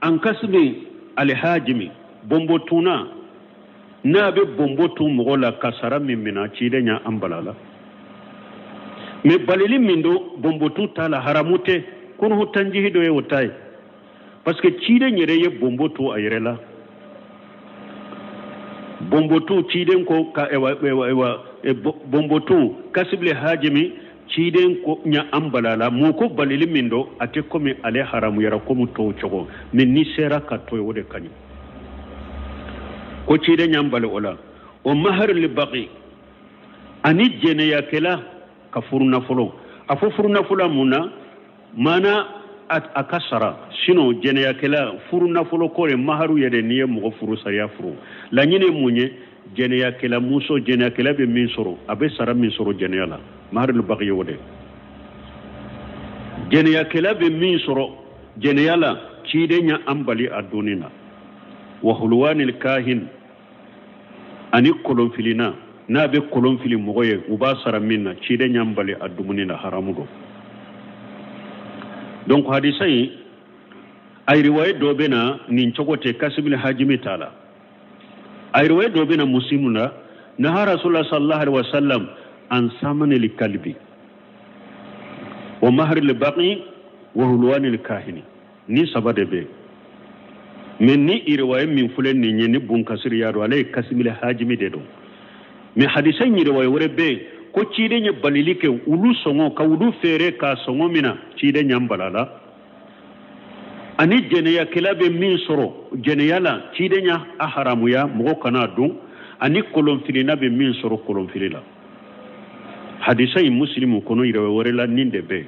an kasbi alhajimi, bonbotuna n'a bɛ bonbo tun mɔgɔ la ka sara min minɛ, ciden ɲɛ an bala la. Mais balili min don bonbotu t'a la, haramu tɛ, kunuhu tanjihi dɔ ye o ta ye. Parce que ciden yɛrɛ ye bonbo to a yɛrɛ la. Bonbotu ciden ko ka ewa ewa ewa bonbotu kasibile hajimi, ciden ko ɲa an bala la. Mun ko balili min don a tɛ komi ale haramuyara komi tɔw cogo, mais n'i sera ka to yen o de ka ɲi. Ko ciden ɲa an bali o la. O mahar li baqi, ani jɛnɛyakɛla ka furu nafolo. A fɔ furu nafolo mun na? Maana a ka sara. Sinon jɛnɛyakɛla furu nafolo ko de maharu yɛrɛ, n'i ye mɔgɔ furu sariya furu laɲini ye mun ye? Jɛnɛyakɛla muso, jɛnɛyakɛla bɛ min sɔrɔ, a bɛ sara min sɔrɔ jɛnɛya la, maharul baqi o de. Jɛnɛyakɛla bɛ min sɔrɔ jɛnɛya la, ciden ɲɛ an bali a donni na. Wa hulwanil kahin, ani kolonfilina n'a bɛ kolon fili mɔgɔ ye, u b'a sara min na, ciden ɲɛ an bali a dumuni na, haramu don. Donc hadisa in a riwaye dɔ bɛ na nin cogo tɛ, kasibili hajimi t'a la. A riwaye dɔ bɛ na Muslimu na, naha rasulullah sallallahu alaihi wasallam an samanil kalbi wa mahril baqi wa hulwanil kahini. Ni saba de bɛ yen. Mais ni riwaye min filɛ nin ye, ni bunkasiri y'a dɔn, ale ye kasibili hajimi de don. Mais hadisa in riwaye wɛrɛ bɛ yen ko ciden ye balili kɛ olu sɔngɔ ka olu feere k'a sɔngɔ min na, ciden ɲan bala la. Ani jɛnɛyakɛla bɛ min sɔrɔ jɛnɛya la, ciden ɲa a haramuya mɔgɔ kana dun. Ani kolonfilina bɛ min sɔrɔ kolonfili la. Hadisa in Muslimu kɔnɔ yɛrɛ wɛrɛ la nin de bɛ yen,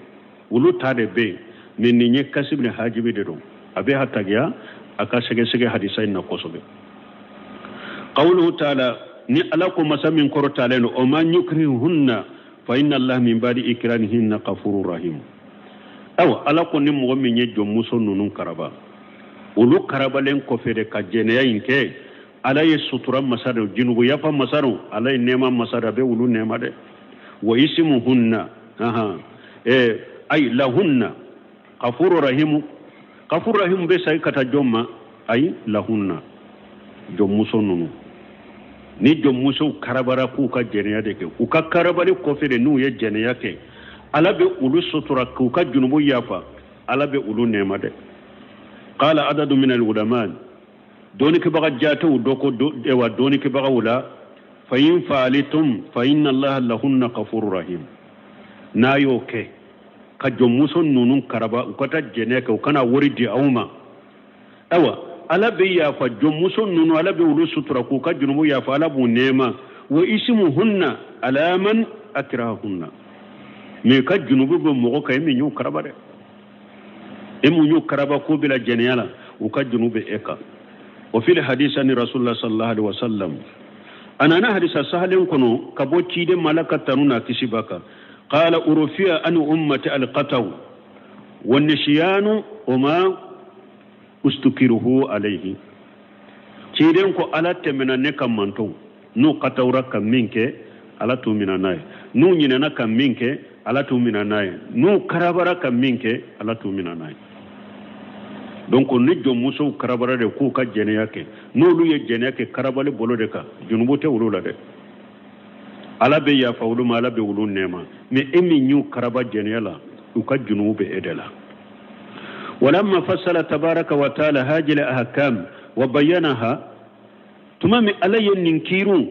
olu ta de bɛ yen. Mais nin ye kasibili hajibi de don, a bɛ hatagiya a ka sɛgɛsɛgɛ hadisa in na kosɛbɛ. Qawluhu ta'ala, ni ala ko masa min kɔrɔtalen don, o ma yukrihunna fa inna allaha min ba'di ikranihinna ghafurur rahim. Awa ala ko ni mɔgɔ min ye jɔnmuso ninnu karaba, olu karabalen kɔfɛ de ka jɛnɛya in kɛ, ala ye sutura masa don, junubu yafa masa don, ala ye nɛɛma masa don, a bɛ olu nɛɛma dɛ. Wa isimuhunna ay lahunna ghafurur rahim. Ghafurur rahim bɛ sayi ka taa jɔn ma? Ayi, lahunna, jɔnmuso ninnu. Ni jɔnmusow karabara k'u ka jɛnɛya de kɛ, u ka karabali kɔfɛ de n'u ye jɛnɛya kɛ, ala bɛ olu sutura k'u ka junubu yafa, ala bɛ olu nɛɛma dɛ. Qala adadu min al-ulama, dɔnnikɛbaga jatew dɔ ko wa dɔnnikɛbagaw la, fa in fa'altum fa inna allaha lahunna ghafurur rahim. N'a y'o kɛ ka jɔnmuso ninnu karaba, u ka taa jɛnɛya kɛ, u kana wari di aw ma, awa ala bɛ yafa jɔnmuso ninnu, ala bɛ olu sutura k'u ka junubu yafa, ala b'u nɛɛma. Wa isimuhunna ala man akrahunna. Mais ka junubu bɛ mɔgɔ kan, e min y'u karaba dɛ, e mun y'u karaba k'u bila jɛnɛya la, u ka junubu bɛ e kan. O fil hadisa ni rasulullah sallallahu alaihi wasallam, a nana hadisa sahalen kɔnɔ ka bɔ ciden ma, ala ka tanu n'a kisi b'a kan. Qala urufiya an ummati alqataw wa nisyanu wa ma ustukiruhu alayhi. Ciden ko ala tɛmɛna ne ka mantɔw, n'u katawra ka min kɛ ala t'u minɛ n'a ye, n'u ɲinɛna ka min kɛ ala t'u minɛ n'a ye, n'u karabara ka min kɛ ala t'u minɛ n'a ye. Donc ni jɔnmusow karabara de k'u ka jɛnɛya kɛ, n'olu ye jɛnɛya kɛ karabali bolo de kan, junubu tɛ olu la dɛ. Ala bɛ yafa olu ma, ala bɛ olu nɛɛma. Mais e min y'u karaba jɛnɛya la, u ka junubu bɛ e de la. Walamma fassala tabaraka wa taala hajil ahkam wa bayyanaha, tuma min ala ye nin kiiriw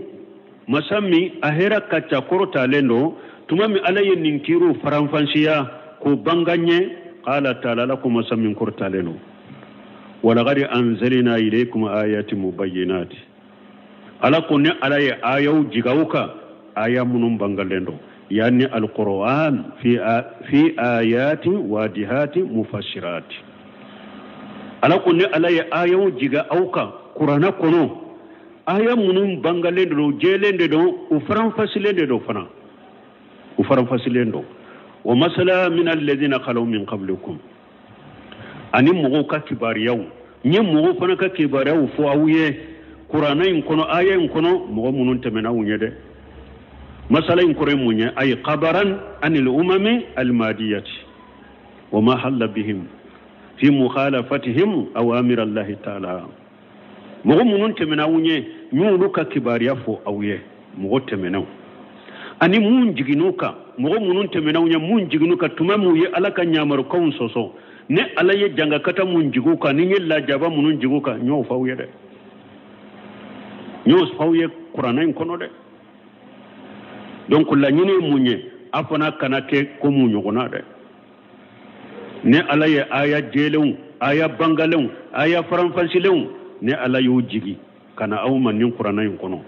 masa min a hɛrɛ ka ca kɔrɔtalen don, Tuma min Ala ye nin kiriw faranfasiya k'o banga n ye, qala taala, Ala ko masa min kɔrɔtalen don, walaqad anzalna ilaykum ayati mubayyinati. Ala ko ne Ala ye ayaw jigin aw kan, aya minnu bangalen don, yani alquran fi ayati wadihati mufassirati. Ala ko ne Ala ye ayaw jigin aw kan kuranɛ kɔnɔ, aya minnu bangalen don, jɛlen de don, u faranfasilen de don fana, u faranfasilen don. Wa masala min alladhina khalaw min qablikum, ani mɔgɔw ka kibaruyaw, n ye mɔgɔw fana ka kibaruyaw fɔ aw ye kuranɛ in kɔnɔ, aya in kɔnɔ, mɔgɔ minnu tɛmɛna aw ɲɛ dɛ. Masala in kɔrɔ ye mun ye? Ay khabaran anil umami almadiyati wa ma halla bihim fi mukhalafatihim awamir allahi ta'ala. Mɔgɔ minnu tɛmɛna aw ɲɛ, n y'olu ka kibaruya fɔ aw ye, mɔgɔ tɛmɛnenw, ani mun jiginn'u kan, mɔgɔ minnu tɛmɛna aw ɲɛ, mun jiginn'u kan tuma min u ye Ala ka ɲamarukanw sɔsɔ, ne Ala ye jangakata mun jigin u kan, ni n ye lajaba minnu jigin u kan, n y'o fɔ aw ye dɛ, n y'o fɔ aw ye kuranɛ in kɔnɔ dɛ. Donc laɲini ye mun ye? A fana kana kɛ komi u ɲɔgɔnna dɛ. Ne Ala ye aya jɛlenw, aya bangalenw, aya faranfasilenw, ne Ala y'o jigi ka na aw ma nin kuranɛ in kɔnɔ.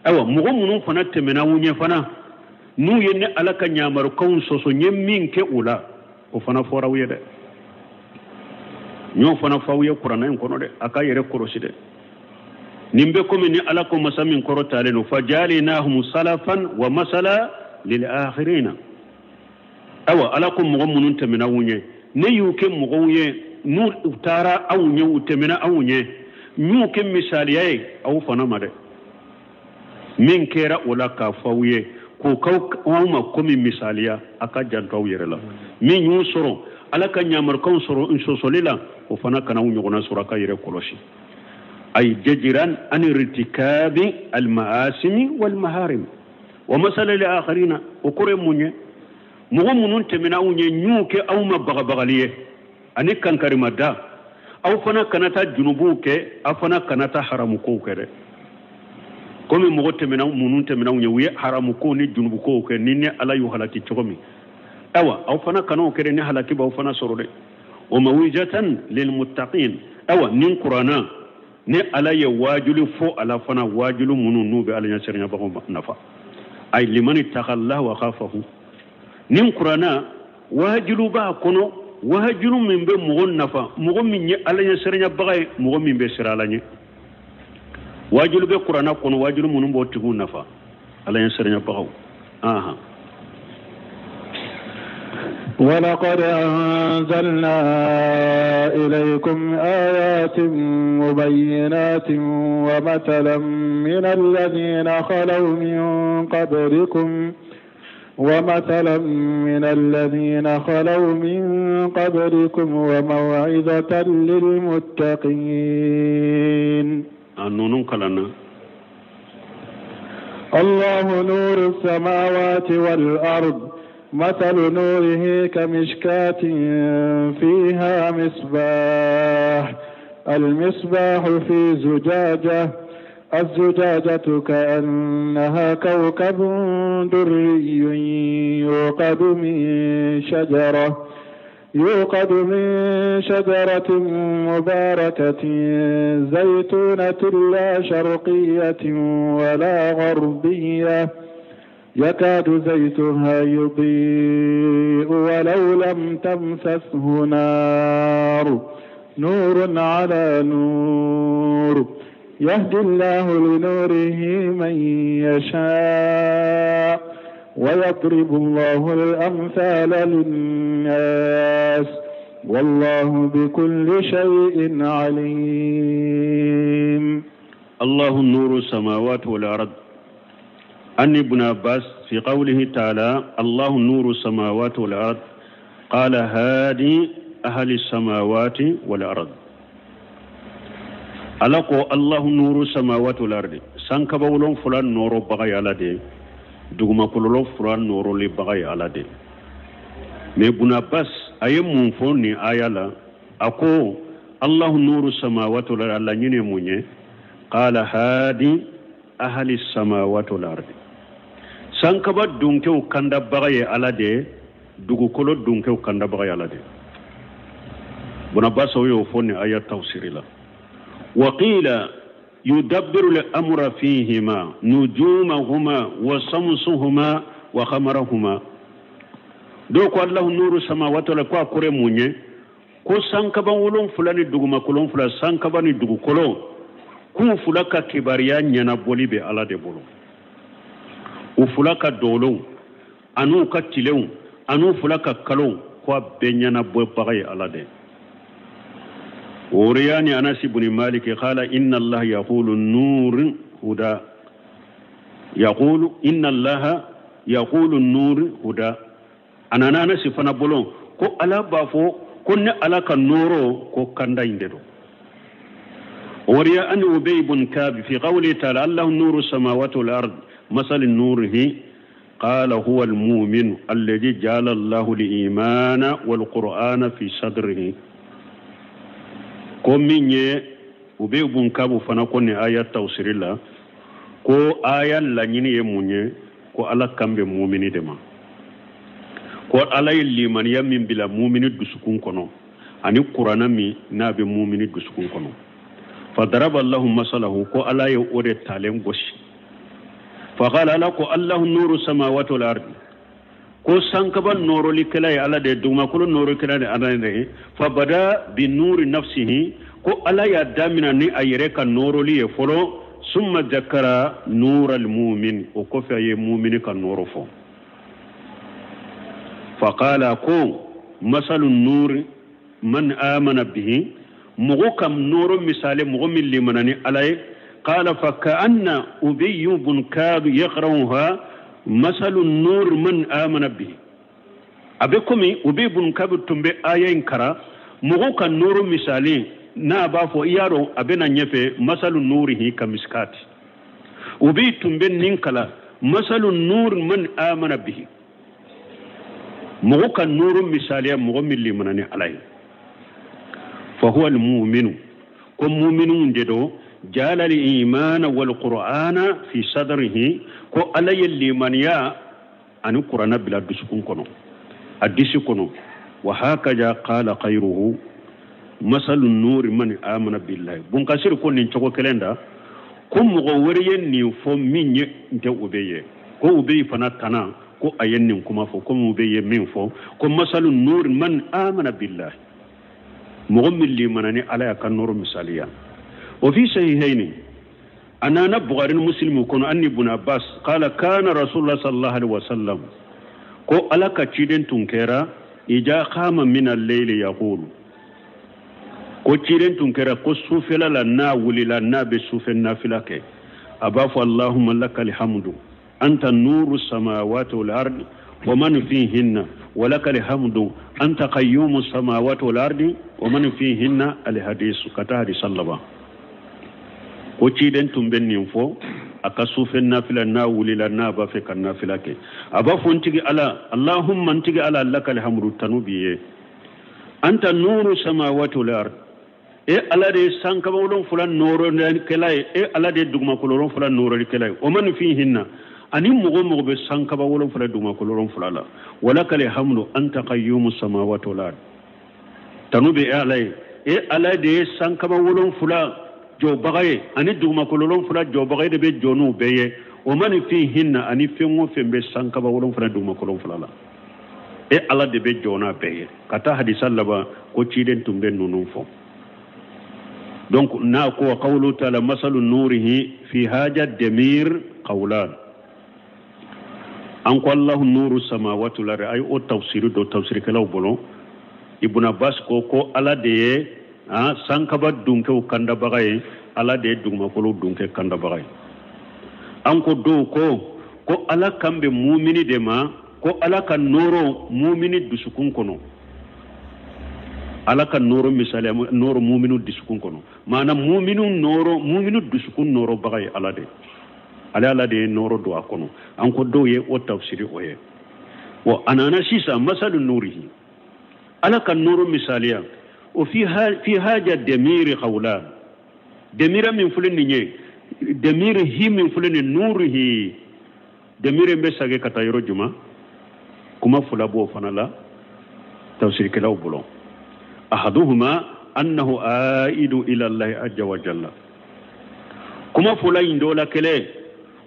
Ayiwa, mɔgɔ minnu fana tɛmɛna aw ɲɛ fana, n'u ye ne Ala ka ɲamarukanw sɔsɔ, n ye min kɛ u la, o fana fɔra aw ye dɛ. N y'o fana fɔ aw ye kuranɛ in kɔnɔ dɛ. A k'a yɛrɛ kɔlɔsi dɛ. Nin bɛ komi ni Ala ko masa min kɔrɔtalen don, fajalinahum salafan wa masala lil akhirina. Ayiwa, Ala ko mɔgɔ minnu tɛmɛna aw ɲɛ, ne y'u kɛ mɔgɔw ye, n'u taara aw ɲɛ, u tɛmɛna aw ɲɛ, n y'u kɛ misaliya ye aw fana ma dɛ. Min kɛra o la k'a fɔ aw ye, k'o k'aw aw ma komi misaliya, a ka janto aw yɛrɛ la. Min y'u sɔrɔ Ala ka ɲamarukanw sɔrɔ sɔsɔli la, o fana kana aw ɲɔgɔnna sɔrɔ, a ka yɛrɛ kɔlɔsi. Ay jajiran an irtikabi almaasimi walmaharim wa masala li akharina. O kɔrɔ ye mun ye? Mɔgɔ minnu tɛmɛna aw ɲɛ, n y'u kɛ aw ma bagabagali ye ani kankarimada. Aw fana kana taa junubuw kɛ, aw fana kana taa haramukow kɛ dɛ. Komi mɔgɔ tɛmɛna minnu tɛmɛna aw ɲɛ, u ye haramukow ni junubukow kɛ, ni ne Ala y'u halaki cogo min, ayiwa, aw fana kana o kɛ dɛ, ni halaki b'aw fana sɔrɔ dɛ. Wa mawijatan lilmuttaqin. Ayiwa, nin kuranna, ne Ala ye waajuli fɔ a la fana, waajuli minnu n'u bɛ Ala ɲɛsiranyabagaw nafa. Ay liman ittaqallahu wa khafahu. Nin kuranna waajulu b'a kɔnɔ, waajulu min bɛ mɔgɔ nafa, mɔgɔ min ye Ala ɲɛsiranyabaga ye, mɔgɔ min bɛ siran Ala ɲɛ. Waajulu bɛ kuranna kɔnɔ, waajulu minnu b'o tigiw nafa, Ala ɲɛsiranyabagaw. Ahan. ولقد أنزلنا إليكم آيات مبينات ومثلا من الذين خلوا من قبلكم ومثلا من الذين خلوا من قبلكم وموعظة للمتقين. النون كلنا. الله نور السماوات والأرض، مثل نوره كمشكاة فيها مصباح، المصباح في زجاجة، الزجاجة كأنها كوكب دري يوقد من شجرة مباركة زيتونة لا شرقية ولا غربية، يكاد زيتها يضيء ولو لم تمسسه نار، نور على نور، يهدي الله لنوره من يشاء ويضرب الله الأمثال للناس والله بكل شيء عليم. الله نور السماوات والأرض. عن ابن عباس في قوله تعالى الله نور السماوات والأرض قال هادي أهل السماوات والأرض. Ala ko الله نور السماوات والأرض, sankabawolon fila nɔrɔ baga ye Ala de, dugumakololo fila nɔrɔli baga ye Ala de. Mais Ibn Abbas a ye mun fɔ nin aya la? A ko الله نور السماوات والأرض, laɲini ye mun ye? قال هادي أهل السماوات والأرض, Sankaba dunkew kandabaga ye Ala de ye, dugukolo dunkew kandabaga ye Ala de ye. Ibn Abbas y'o fɔ nin aya tafsiri la. Wa qila yudabbiru al-amra fihima nujumahuma wa samsuhuma wa qamarahuma. Dɔw ko Allahu nuru samawati wal ko a kɔrɔ ye mun ye? Ko sankaba 7 ni dugumakolo 7, sankaba ni dugukolo, k'u fila ka kibaruya ɲɛnabɔli bɛ Ala de bolo. U fila ka dolow an'u ka tilew an'u fila ka kalow, ko a bɛɛ ɲɛnabɔbaga ye Ala de ye. Oriyani Anas ibn Malik qala inna Allah yaqulu nur huda, yaqulu inna Allah yaqulu nur huda. A nana Anas fana bolo ko Ala b'a fɔ ko ne Ala ka nɔɔrɔ ko kanda in de don. Oriya an Ubay ibn Ka'b fi qawli ta'ala Allahu nuru samawati wal ard masal nurihi qala huwa al mu'min alladhi ja'ala Allahu al imana wal qur'ana fi sadrihi. Ko min ye Ubay ibn Ka'b fana ko ni aya tafsiri la ko aya laɲini ye mun ye? Ko Ala kan bɛ mumini de ma, ko Ala ye limaniya min bila mumini dusukun kɔnɔ ani kurana min n'a bɛ mumini dusukun kɔnɔ. Fa daraba Allahu masalahu, ko Ala ye o de talen gosi. Fa qala Ala ko Allahu nuru samawati wal ardi, ko sankaba nɔrɔlikɛla ye Ala de ye, dugumakolo nɔrɔlikɛla ye Ala de ye. Fa bada bi nuri nafsihi, ko Ala y'a damina ni a yɛrɛ ka nɔrɔli ye fɔlɔ. Summa zakara nura al-mu'min, o kɔfɛ a ye mumini ka nɔrɔ fɔ. Fa qala ko masalu nuri man amana bihi, mɔgɔ ka nɔrɔ misali mɔgɔ min limana ni Ala ye. Qala fa ka'anna Ubay ibn Ka'b yaqra'uha masalu nur man amana bihi. A bɛ komi Ubay ibn Ka'b tun bɛ aya in karan, mɔgɔ ka nɔrɔ misali n'a b'a fɔ i y'a dɔn a bɛ na ɲɛfɛ masalu nurihi ka misikati. Ubay tun bɛ nin kalan masalu nur man amana bihi, mɔgɔ ka nɔrɔ misaliya mɔgɔ min limana ni Ala ye. Fa huwa al-mu'minu, ko mu'minu de don, ja'ala al-imana wal qur'ana fi sadrihi, ko Ala ye limaniya ani kurana bila dusukun kɔnɔ, a disi kɔnɔ. Wa hakaza qala khayruhu masalu nuri man amana billahi. Bun Kasir ko nin cogo kelen da, ko mɔgɔ wɛrɛ ye nin fɔ min ye n tɛ Ubay ye, ko Ubay fana tana ko a ye nin kuma fɔ, komi Ubay ye min fɔ ko masalu nuri man amana billahi, mɔgɔ min limana ni Ala y'a ka nɔrɔ misaliya. O fi sahihaini, a nana Bukhari ni Muslim kɔnɔ, an Ibn Abbas qala kana Rasulullah sallallahu alaihi wasallam, ko Ala ka ciden tun kɛra ija qama min al-layli yaqulu, ko ciden tun kɛra ko sufɛla la n'a wulila n'a bɛ sufɛ nafila kɛ, a b'a fɔ Allahumma lakal hamdu anta nuru samawati wal ardi wa man fihinna wa lakal hamdu anta qayyumu samawati wal ardi wa man fihinna al hadisu ka taa hadisa laban. Ko ciden tun bɛ nin fɔ a ka sufɛ nafila n'a wulila n'a b'a fɛ ka nafila kɛ, a b'a fɔ n tigi Ala, Allahumma n tigi Ala lakal hamdu tanu b'i ye, anta nuru samawati wal ardi, e Ala de ye sankaba 7 nɔrɔlikɛla ye, e Ala de ye dugumakolo 7 nɔrɔlikɛla ye, o man fihinna ani mɔgɔ mɔgɔ bɛ sankaba 7 dugumakolo 7 la, walakal hamdu anta qayyumu samawati wal ardi, tanu bɛ e Ala ye, e Ala de ye sankaba 7 jɔbaga ye ani dugumakolo 7 jɔbaga ye de bɛ jɔ n'u bɛɛ ye, o man fihinna ani fɛn o fɛn bɛ sankaba 7 dugumakolo 7 la, e Ala de bɛ jɔ n'a bɛɛ ye. Ka taa hadisa laban ko ciden tun bɛ ninnu fɔ. Donc n'a ko wa qawlu ta'ala masalu nurihi fi haja damir qawlan, an ko Allahu nuru samawati wal ardi, ay o tafsiri do tafsirikɛlaw bolo. Ibn Abbas ko ko Ala de ye sankaba dunkew kandabaga ye, Ala de ye dugumakolo dunke kandabaga ye. An ko dɔw ko ko Ala kan bɛ mumini de ma, ko Ala ka nɔɔrɔ mumini dusukun kɔnɔ, Ala ka nɔɔrɔ misaliya nɔɔrɔ muminu dusukun kɔnɔ, maana muminu nɔɔrɔ muminu dusukun nɔɔrɔbaga ye Ala de ye, ale Ala de ye nɔɔrɔ don a kɔnɔ. An ko dɔw ye o tafsiri o ye. Wa a nana sisan masalu nurihi, Ala ka nɔɔrɔ misaliya o fi haja demiri qawlan, demira min filɛ nin ye, demiri hi min filɛ nin nurihi, Demire bɛ sagi ka taa yɔrɔ juma? Kuma fila b'o fana la tafsirikɛlaw bolo. Ahaduhuma annahu aidu ila allahi azza wa jalla. Kuma fila in dɔ la kelen,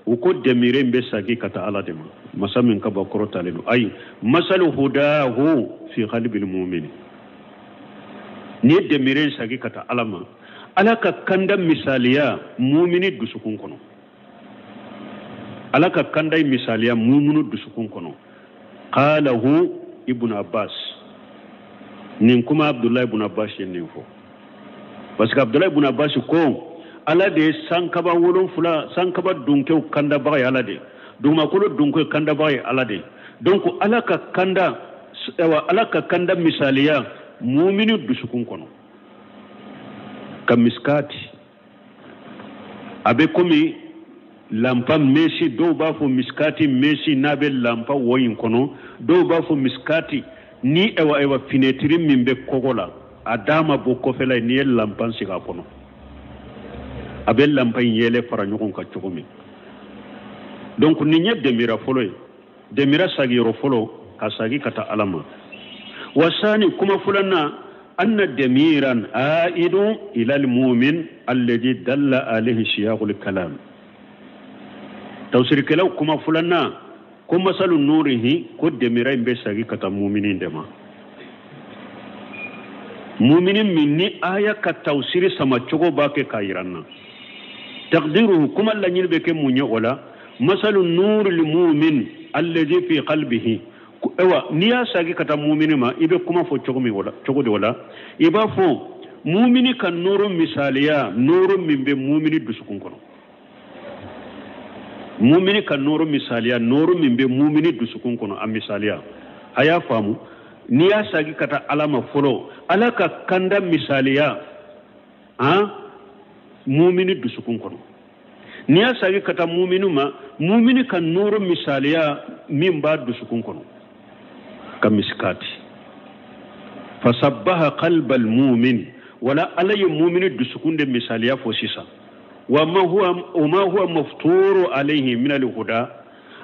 u ko demire bɛ sagi ka taa Ala de ma, masa min ka bon kɔrɔtalen don. Ayi, masalu hudahu fi qalbil mu'min. N'i ye demire sagi ka taa Ala ma, Ala ka kanda misaliya mumini dusukun kɔnɔ, Ala ka kanda misaliya muminu dusukun kɔnɔ. Qalahu Ibn Abbas, nin kuma Abdullahi ibn Abbas ye nin fɔ, parce que Abdullahi ibn Abbas ko Ala de ye sankaba 7, sankaba dunkew kandabaga ye Ala de, dugumakolo dunkew kandabaga ye Ala de. Donc Ala ka kanda, ayiwa, Ala ka kanda misaliya mumini dusukun kɔnɔ ka miskati, a bɛ komi lampa mesi. Dɔw b'a fɔ miskati mesi n'a bɛ lampa wo in kɔnɔ, dɔw b'a fɔ miskati ni ayiwa finɛtiri min bɛ kɔgɔ la, a da ma bɔ kɔfɛla ye, n'i ye lampa sigi a kɔnɔ, a bɛ lampa in yɛlɛ fara ɲɔgɔn kan cogo min. Donc nin ye demira fɔlɔ ye, demira sagiyɔrɔ fɔlɔ ka sagi ka taa Ala ma. Wasani, kuma filanan, anna demiran aidu ila almumin alladhi dalla alayhi siyaqul kalam. Tafsirikɛlaw kuma filanan ko masalu nurihi, ko demira in bɛ sagi ka taa mumini de ma, mumini min ni aya ka tafsiri sama cogo b'a kɛ k'a yira n na. Taqdiruhu, kuma laɲini bɛ kɛ mun ye o la? Masalu nuri mumin alladhi fi qalbihi. Ayiwa, n'i y'a sagi ka taa mumini ma, i bɛ kuma fɔ cogo min o la, cogo di o la? I b'a fɔ mumini ka nuru misaliya, nuru min bɛ mumini dusukun kɔnɔ, mumini ka nuru misaliya, nuru min bɛ mumini dusukun kɔnɔ, a misaliya. A y'a faamu? N'i y'a sagi ka taa Ala ma fɔlɔ, Ala ka kanda misaliya han mumini dusukun kɔnɔ. N'i y'a sagi ka taa mumini ma, mumini ka nuru misaliya min b'a dusukun kɔnɔ ka misikati. Fasabbaha qalbal mumin, wala Ala ye mumini dusukun de misaliya fɔ sisan. Wa ma huwa, wa ma huwa mafturu alayhi min al-huda,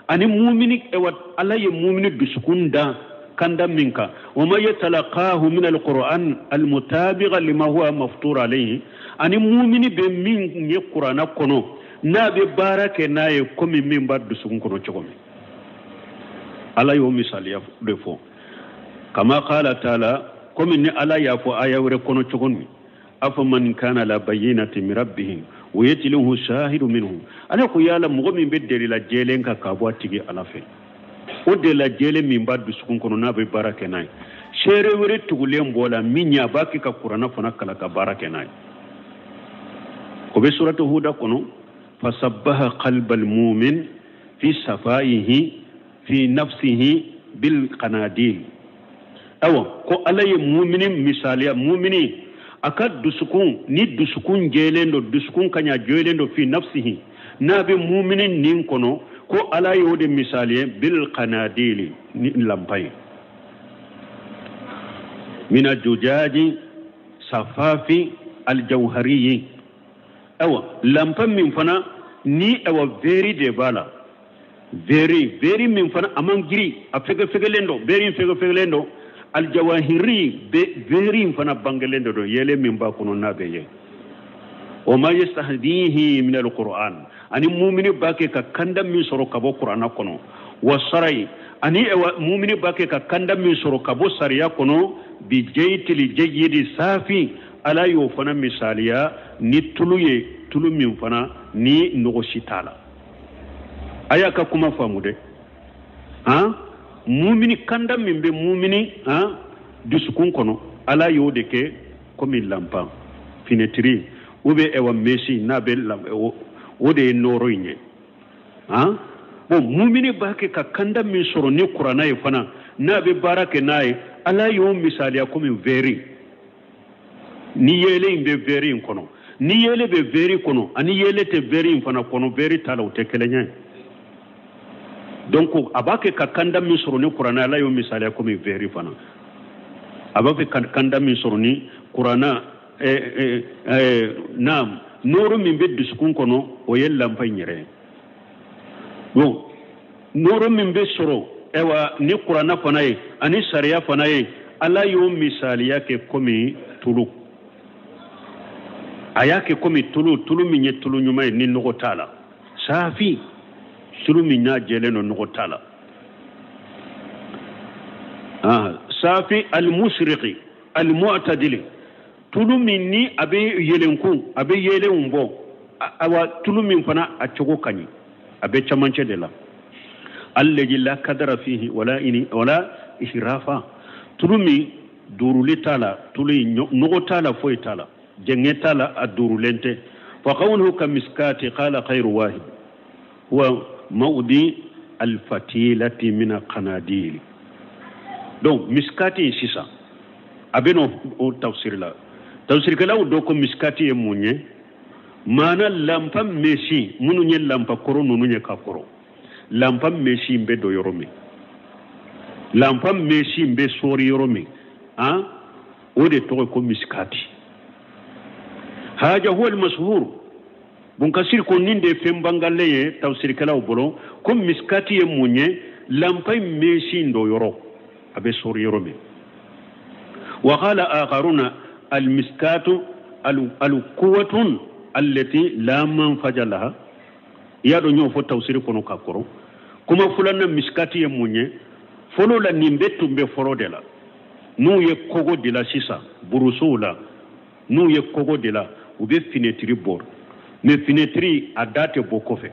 ani mumini, ewa, Ala ye mumini dusukun da kanda min kan. Wa ma yatalaqahu min al-Qur'an al-mutabiqa lima huwa maftur alayhi, ani mumini bɛ min ye Kurana kɔnɔ, n'a bɛ baara kɛ n'a ye komi min b'a dusukun kɔnɔ cogo min. Ala y'o misaliya de fɔ. Kama qala taala, komi ni Ala y'a fɔ aya wɛrɛ kɔnɔ cogo min, afaman kana la bayyinatin min rabbihim wa yatluhu shahidu minhu. Ala ko yala mɔgɔ min bɛ delila jɛlen kan ka bɔ a tigi Ala fɛ, o delila jɛlen min b'a dusukun kɔnɔ n'a bɛ baara kɛ n'a ye, seere wɛrɛ tugulen b'o la min ɲɛ, a b'a kɛ ka Kurana fana kalan ka baara kɛ n'a ye. O bɛ suratu Huda kɔnɔ. Fasabbaha qalbal mumin fi safaihi fi nafsihi bil qanadil. Awa, ko Ala ye mumini misaliya, mumini a ka dusukun ni dusukun jɛlen don, dusukun ka ɲa jɛlen don, fi nafsihi, n'a bɛ mumini nin kɔnɔ, ko Ala y'o de misaliye bil qanadili, ni lampa ye, mina jujaji safafi aljawhariyi. Awa, lampa min fana ni awa veri de b'a la, veri min fana a man giri, a fɛgɛfɛgɛlen don, veri fɛgɛfɛgɛlen don, aljawahiri be veri in fana bangelen de don, yɛlɛ min b'a kɔnɔ n'a bɛ ye. O ma yastahdihi min alquran, ani mumini b'a kɛ ka kanda min sɔrɔ ka bɔ Kurana kɔnɔ, wa sarai, ani mumini b'a kɛ ka kanda min sɔrɔ ka bɔ sariya kɔnɔ, bi jaytili jayyidi safi. Ala y'o fana misaliya ni tulu ye, tulu min fana ni nɔgɔ si t'a la. A y'a ka kuma faamu dɛ. Han, mumini kanda min bɛ mumini han dusukun kɔnɔ, Ala y'o de kɛ komi lampan finɛtiri ou bien ɛwa mesi n'a bɛ o de ye nɔɔrɔ in ye. Han, bon, mumini b'a kɛ ka kanda min sɔrɔ ni Kurana ye fana, n'a bɛ baara kɛ n'a ye, Ala y'o misaliya komi vɛri ni yeelen in bɛ vɛri in kɔnɔ, ni yeelen bɛ vɛri kɔnɔ ani yeelen tɛ vɛri in fana kɔnɔ, vɛri t'a la, o tɛ kelen ye. Donc a b'a kɛ ka kanda min sɔrɔ ni Kurana, Ala y'o misaliya komi vɛri fana. A b'a fɛ ka kanda min sɔrɔ ni Kurana, naam, nɔɔrɔ min bɛ dusukun kɔnɔ, o ye lampa in yɛrɛ ye. Bon, Nɔɔrɔ min bɛ sɔrɔ ayiwa ni kuranna fana ye ani sariya fana ye, Ala y'o misaliya kɛ komi tulu. A y'a kɛ komi tulu, tulu min ye tulu ɲuman ye ni nɔgɔ t'a la, safi tulu min n'a jɛlen don, nɔgɔ t'a la. Safi almusriqi almu'tadili, tulu min ni a bɛ yɛlɛnkun, a bɛ yeelenw bɔ, awa tulu min fana a cogo ka ɲi, a bɛ camancɛ de la. Allazi la kadara fihi wala ini wala ihrafa, tulu min duruli t'a la, tulu in nɔgɔ t'a la, foyi t'a la, jɛngɛ t'a la, a durulen tɛ. Fa qawluhu ka miskati qala khayru wahid huwa mawdi alfatilati min alqanadili. Donc miskati in sisan a bɛ n'o o tafsiri la. Tafsirikɛlaw dɔ ko miskati ye mun ye? Maana lanpa mesi minnu ye lanpa kɔrɔ ninnu ye ka kɔrɔ, lanpa mesi in bɛ don yɔrɔ min, lanpa mesi in bɛ sɔɔri yɔrɔ min, han, o de tɔgɔ ko miskati. Haja huwa almashhur. Bunkasiri ko nin de ye fɛn bangalen ye tafsirikɛlaw bolo, ko miskati ye mun ye? Lanpa in mesi in don yɔrɔ, a bɛ sɔɔri yɔrɔ min. Wa qala akharuna almiskatu alquwwatun allati la manfaja laha. I y'a dɔn n y'o fɔ tafsiri kɔnɔ ka kɔrɔ. Kuma filanan, miskati ye mun ye? Fɔlɔ la nin bɛɛ tun bɛ fɔlɔ de la. N'u ye kogo dila sisan burusow la, n'u ye kogo dila, u bɛ finɛtiri bɔ, mais finɛtiri a da tɛ bɔ kɔfɛ,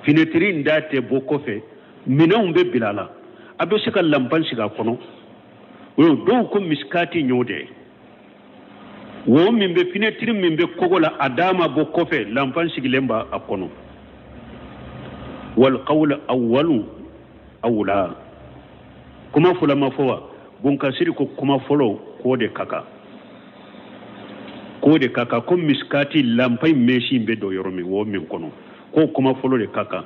finɛtiri in da tɛ bɔ kɔfɛ, minɛnw bɛ bila a la, a bɛ se ka lanpan sigi a kɔnɔ. O dɔw ko misikati y'o de ye, wo min bɛ finɛtiri min bɛ kogo la, a da ma bɔ kɔfɛ, lanpan sigilen b'a a kɔnɔ. Wal qawlu awwalu awla, kuma fɔlɔ ma fɔ wa? Bunkasiri ko kuma fɔlɔ k'o de ka kan, k'o de ka kan, ko misikati lanpa in mesi in bɛ don yɔrɔ min, wo min kɔnɔ, k'o kuma fɔlɔ de ka kan.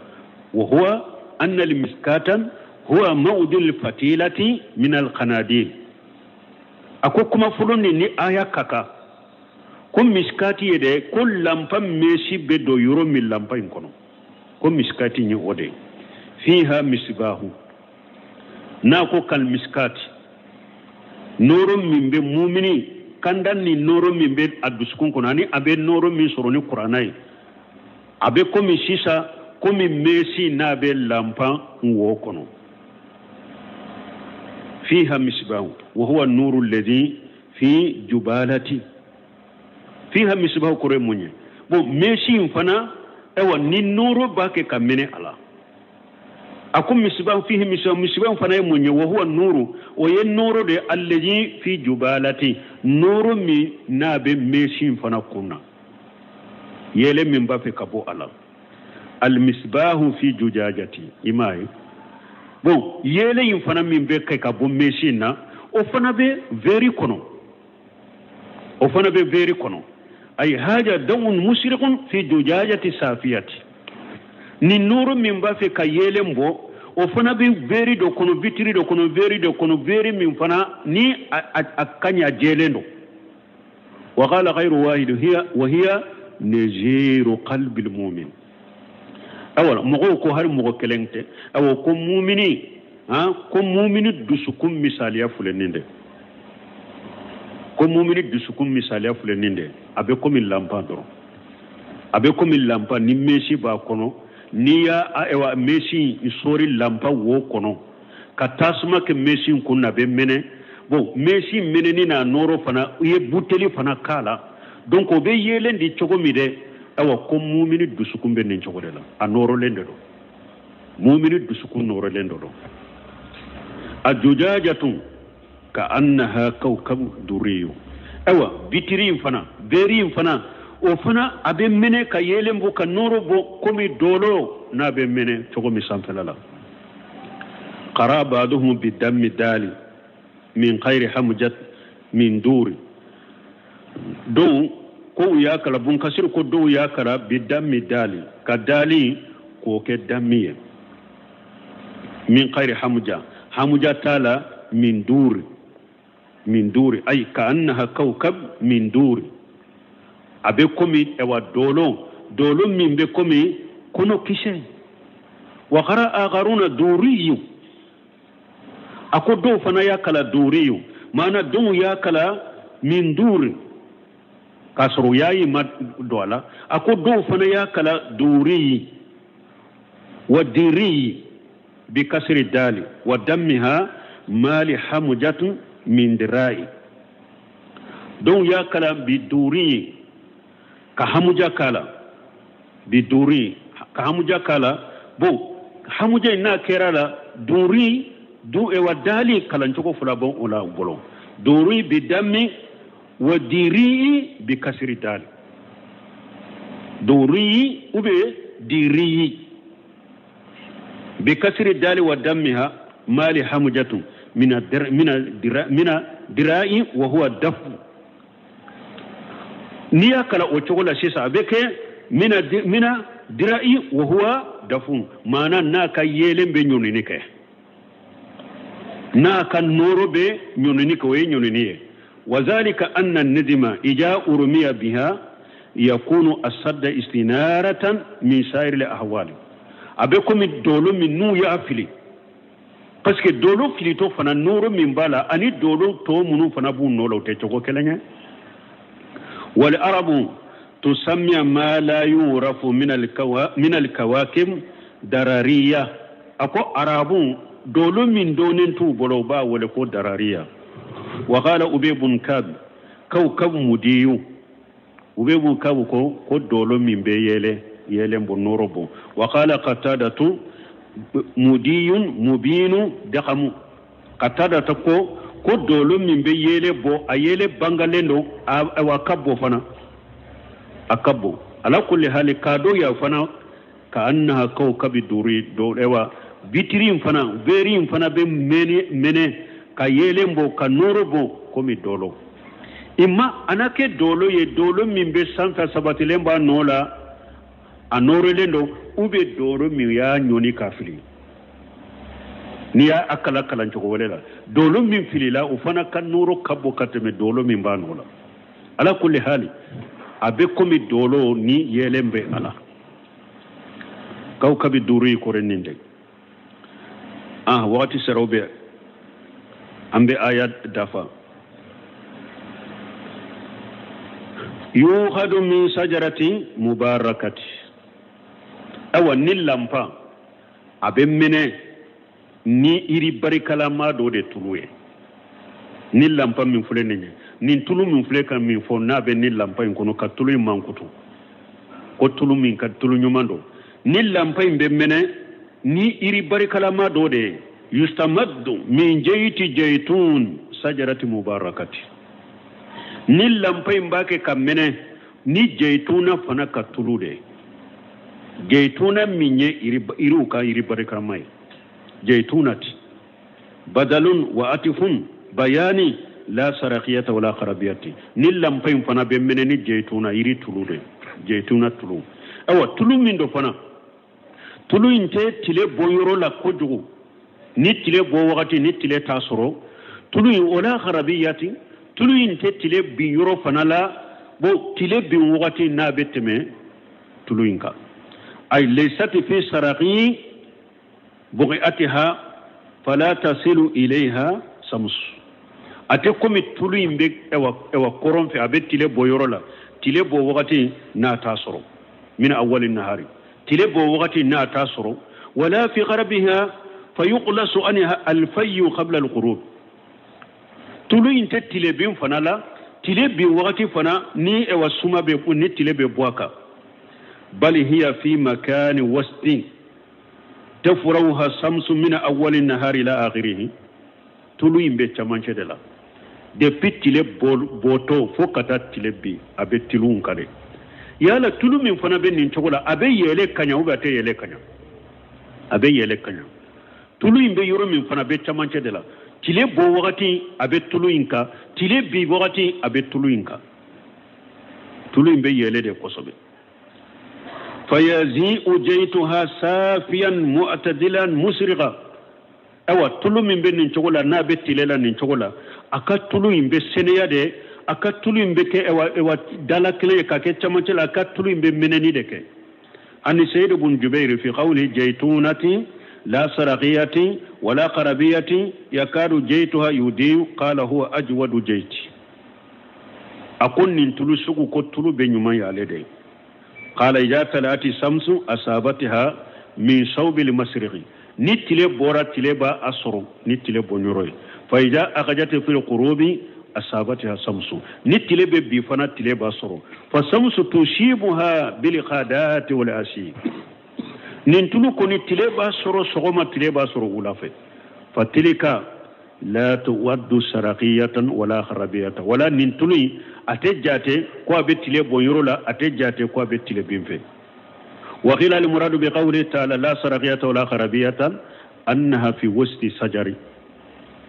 Wa huwa anna al miskatan huwa mawdil fatilati min al qanadil. A ko kuma fɔlɔ nin ni aya ka kan, ko misikati ye dɛ, ko lanpa mesi bɛ don yɔrɔ min lanpa in kɔnɔ, ko misikati ye o de ye. Fiha misbahu, n'a ko kal misikati, nɔɔrɔ min bɛ mumini kanda ni nɔɔrɔ min bɛ a dusukun kɔnɔ, ani a bɛ nɔɔrɔ min sɔrɔ ni kuranna ye, a bɛ komi sisan komi mesi n'a bɛ lanpan wo kɔnɔ. Fiha misbahu wa huwa nuru alladhi fi jubalati. Fiha misbahu kɔrɔ ye mun ye? Bon, mesi in fana, ayiwa, ni nɔɔrɔ b'a kɛ ka mɛnɛ a la. A ko misbahu, fihi misbahu, misbahu fana ye mun ye? Wa huwa nuru, o ye nɔɔrɔ de ye, alladhi fi jubalati, nɔɔrɔ min n'a bɛ mesi in fana kun na, yeelen min b'a fɛ ka bɔ a la. Almisbahu fi jujajati, i m'a ye? Bon, yeelen in fana min bɛ kɛ ka bɔ mesi in na, o fana bɛ vɛri kɔnɔ, o fana bɛ vɛri kɔnɔ. Ayi haja dawun musirikun fi jujajati safiyati, ni nɔɔrɔ min b'a fɛ ka yeelen bɔ, o fana bɛ vɛri dɔ kɔnɔ, vitiri dɔ kɔnɔ, vɛri dɔ kɔnɔ, vɛri min fana ni a ka ɲi, a jɛlen don. Wa qala ghayru wahid hiya wa hiya naziru qalbil mu'min. Awa mɔgɔw ko hali mɔgɔ kelen tɛ, awa ko mumini, han, ko mumini dusukun misaliya filɛ nin de, ko mumini dusukun misaliya filɛ nin de, a bɛ komi lanpan dɔrɔn, a bɛ komi lanpan ni mesi b'a kɔnɔ, n'i y'a ayiwa mesi in sɔɔri lanpan wo kɔnɔ ka tasuma kɛ mesi in kun na, a bɛ mɛnɛ. Bon, mesi mɛnɛni n'a nɔɔrɔ fana, i ye buteli fana k'a la, donc o bɛ yeelen di cogo min dɛ, ayiwa ko mumini dusukun bɛ nin cogo de la, a nɔɔrɔlen de don, mumini dusukun nɔɔrɔlen de don. A jujajatun ka annaha kawkabu duriyu, ayiwa bitiri in fana, bɛri in fana, o fana a bɛ mɛnɛ ka yeelen bɔ ka nɔɔrɔ bɔ komi dolo n'a bɛ mɛnɛ cogo min sanfɛla la. Qara ba'duhum bidammi dali min khayri hamjat min duri. Dɔw ko u y'a kala, Bunkasiri ko dɔw y'a kala bidammi dali, ka dali k'o kɛ dammi ye, min khayri hamja, hamja t'a la, min duri, min duri, ay ka annaha kawkab min duri, a bɛ komi ayiwa dolo, dolo min bɛ komi kɔnɔkisɛ, Wa qara akharuna duriyu, a ko dɔw fana y'a kala duriyu, maana dɔw y'a kala min duri k'a sɔrɔ u y'a yi ma don a la. A ko dɔw fana y'a kala duriyi wa diriyi bi kasiri dali wa dammiha mali hamujatun min dira'i. Dɔw y'a kala bi duriyi ka hamuja kala bi duri ka hamuja kala. Bon, hamuja in n'a kɛra la duri du wa dali kalancogo fila bɔ o la u bolo. Duri bi dammi wa diri bi kasiri dali, duri ou bien diri bi kasiri dali wa dammiha mali hamujatun mina dira'i wa huwa dafu. N'i y'a kala o cogo la sisan, a bɛ kɛ mina dira'i wa huwa dafu, maana n'a ka yeelen bɛ ɲɔnini kɛ, n'a ka nɔɔrɔ bɛ ɲɔnini kɛ, o ye ɲɔnini ye. Wa zalika anna nidima ija urumiya biha yakunu asadda istinaratan min sa'iri al ahwali. A bɛ komi dolo min n'u y'a fili, parce que dolo filitɔ fana nɔɔrɔ min b'a la ani dolo tɔ minnu fana b'u nɔ la, o tɛ cogo kelen ye. Wal arabu tusammiya ma la yurafu min alkawakib darariya. A ko arabu dolo min donnen t'u bolo, u b'a wele ko darariya. Wa qala Ubay bun Kab kawkab mudiyu. Ubay bun Kab ko dolo min bɛ yeelen bɔ, nɔɔrɔ bɔ. Wa qala Qatadatu mudiyun mubinu daqamu. Qatadata ko dolo min bɛ yeelen bɔ, a yeelen bangalen don, a ka bɔ fana, a ka bɔ. Ala kulli hali ka do ya fana ka annaha kawkabi duri do, ewa bitiri in fana, veri in fana bɛ mɛnɛ ka yeelen bɔ, ka nɔɔrɔ bɔ komi dolo. Imma a na kɛ dolo ye, dolo min bɛ sanfɛ sabatilen b'a nɔ la, a nɔɔrɔlen don, ou bien dolo min y'a ɲɔni k'a fili. N'i y'a kala kalancogo wɛrɛ la, dolo min filila o fana ka nɔɔrɔ ka bon ka tɛmɛ dolo min b'a nɔ la. Ala kulli hali a bɛ komi dolo ni yeelen bɛ a la. Kawkabi duri kɔrɔ nin de. Wagati sera o bɛ an bɛ aya dafa. Yuhadu min sajarati mubarakati. Awa ni lampa a bɛ mɛnɛ ni iri barikalama dɔ de tulu ye. Ni lampa min filɛ nin ye, nin tulu min filɛ ka min fɔ n'a bɛ ni lampa in kɔnɔ ka tulu in mankutu, ko tulu min ka tulu ɲuman don. Ni lampa in bɛ mɛnɛ ni iri barikalama dɔ de ye. Yustamaddu min jayti jaytun sajarati mubarakati. Ni lampa in b'a kɛ ka mɛnɛ ni jaytuna fana ka tulu de ye. Jaytuna min ye iriw ka iri barikalama ye, jaytunati badalun wa atifun bayani la sarakiyata wala kharabiyati. Ni lampa in fana bɛ mɛnɛ ni jaytuna yiri tulu de, jaytuna tulu. Awa tulu min do fana, tulu in tɛ tile bɔ yɔrɔ la kojugu, ni tile bɔ wagati ni tile t'a sɔrɔ, tulu in wala kharabiyati, tulu in tɛ tile bin yɔrɔ fana la, bon tile bin wagati n'a bɛ tɛmɛ tulu in kan. Ay laysat fi saraqi bughatiha fala tasilu ilayha sams. A tɛ komi tulu in bɛ ewa kɔrɔn fɛ, a bɛ tile bɔ yɔrɔ la, tile bɔ wagati n'a t'a sɔrɔ, min awwali nahari, tile bɔ wagati n'a t'a sɔrɔ. Wala fi gharabiha fayuqlasu anha alfayyu qabla alghurub. Tulu in tɛ tile bin fana la, tile bin wagati fana ni ewa suma bɛ ni tile bɛ bɔ a kan. Bal hiya fi makani wastin tafrawha samsu min awwali nahari ila akhirihi. Tulu in bɛ camancɛ de la, depuis tile bɔtɔ fo ka taa tile bin, a bɛ tulu kan de. Yala tulu min fana bɛ nin cogo la, a bɛ yɛlɛ ka ɲa ou bien a tɛ yɛlɛ ka ɲa? A bɛ yɛlɛ ka ɲa. Tulu in bɛ yɔrɔ min fana bɛ camancɛ de la, tile bɔ wagati a bɛ tulu in kan, tile bin wagati a bɛ tulu in kan. Tulu in bɛ yɛlɛ de kosɛbɛ. Fayazi'u jaytuha safiyan mu'tadilan musriqa. Awa tulu min bɛ nin cogo la, n'a bɛ tile la nin cogo la, a ka tulu in bɛ sɛnɛya de, a ka tulu in bɛ kɛ ewa dala kelen ye ka kɛ camancɛ la, a ka tulu in bɛ mɛnɛni de kɛ. Ani Sayyid ibn Jubair fi qawli jaytunati la saraqiyati wala qarabiyati yakadu jaytuha yudi qala huwa ajwadu jayti. A ko nin tulu sugu ko tulu bɛ ɲuman y'ale de ye. Qala idha talati samsu asabatiha min sawbil masriqi. Ni tile bɔra tile b'a a sɔrɔ ni tile bɔnyɔrɔ ye. Fa idha akhajat fil qurubi asabatiha samsu. Ni tile bɛ bi fana tile b'a sɔrɔ. Fa samsu tusibuha bil qadati wal ashi. Nin tulu kɔni tile b'a sɔrɔ sɔgɔma tile b'a sɔrɔ wula fɛ. Fa tilika la tuwaddu saraqiyatan wala kharabiyatan. Wala nin tulu in a tɛ jate ko a bɛ tile bɔnyɔrɔ la, a tɛ jate ko a bɛ tile bin fɛ. Wa qila al muradu bi qawli ta'ala la saraqiyatan wala kharabiyatan annaha fi wasti sajari.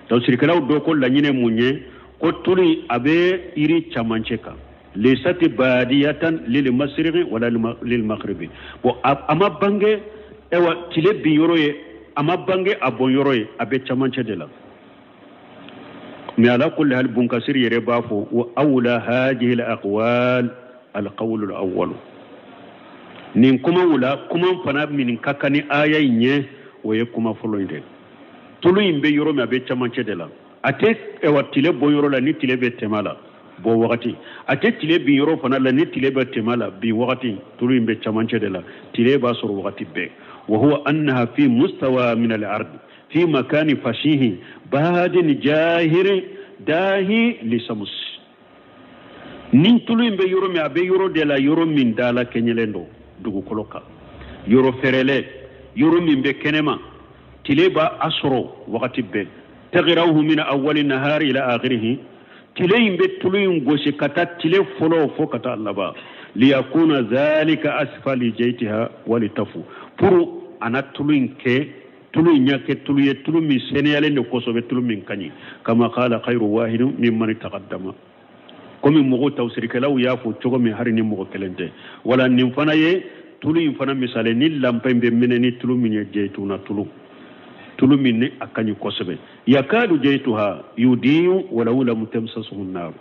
Tafsirikɛlaw dɔ ko laɲini mun ye ko tulu in a bɛ yiri camancɛ kan. Laysat badiyatan lil masriqi wala lil maghribi. Bon, a ma bange ewa tile bin yɔrɔ ye, a ma bange a bɔn yɔrɔ ye, a bɛ camancɛ de la. Mais ala kulli hal Bun Kasir yɛrɛ b'a fɔ wa awla hadihi al aqwal al qawl al awwal. Nin kuma wula kuma fana min ka kan ni aya in ye, o ye kuma fɔlɔ in de. Tulu in bɛ yɔrɔ min a bɛ camancɛ de la. A tɛ ewa tile bɔ yɔrɔ la ni tile bɛ tɛmɛ la bɔ wagati. A tɛ tile bin yɔrɔ fana la ni tile bɛ tɛmɛ la bin wagati. Tulu in bɛ camancɛ de la. Tile b'a sɔrɔ wagati bɛɛ. Wa huwa annaha fi mustawa min al ard fi makani fashihi badin jahiri dahi li samus. Nin tulu in bɛ yɔrɔ min a bɛ yɔrɔ de la yɔrɔ min da la kɛɲɛlen don dugukolo kan. Yɔrɔ fɛrɛlɛ, yɔrɔ min bɛ kɛnɛma, tile b'a a sɔrɔ wagati bɛɛ. Taghirahu min awwali nahari ila akhirihi. Tile in bɛ tulu in gosi ka taa tile fɔlɔ fo ka taa laban. Liyakuna zalika asfali jaytiha wa litafu. Pour a na tulu in kɛ tulu in ɲa kɛ tulu ye tulu min sɛnɛyalen don kosɛbɛ, tulu min ka ɲi. Kama qala khayru wahidin mimman taqaddama. Komi mɔgɔw tafsirikɛlaw y'a fɔ cogo min hali ni mɔgɔ kelen tɛ. Wala nin fana ye tulu in fana misali ni lanpa in bɛ minɛ ni tulu min ye jaytuna tulu. Tulu min ni a ka ɲi kosɛbɛ. Yakadu jaytuha yudiyu walau lam tamsasuhu an-nar.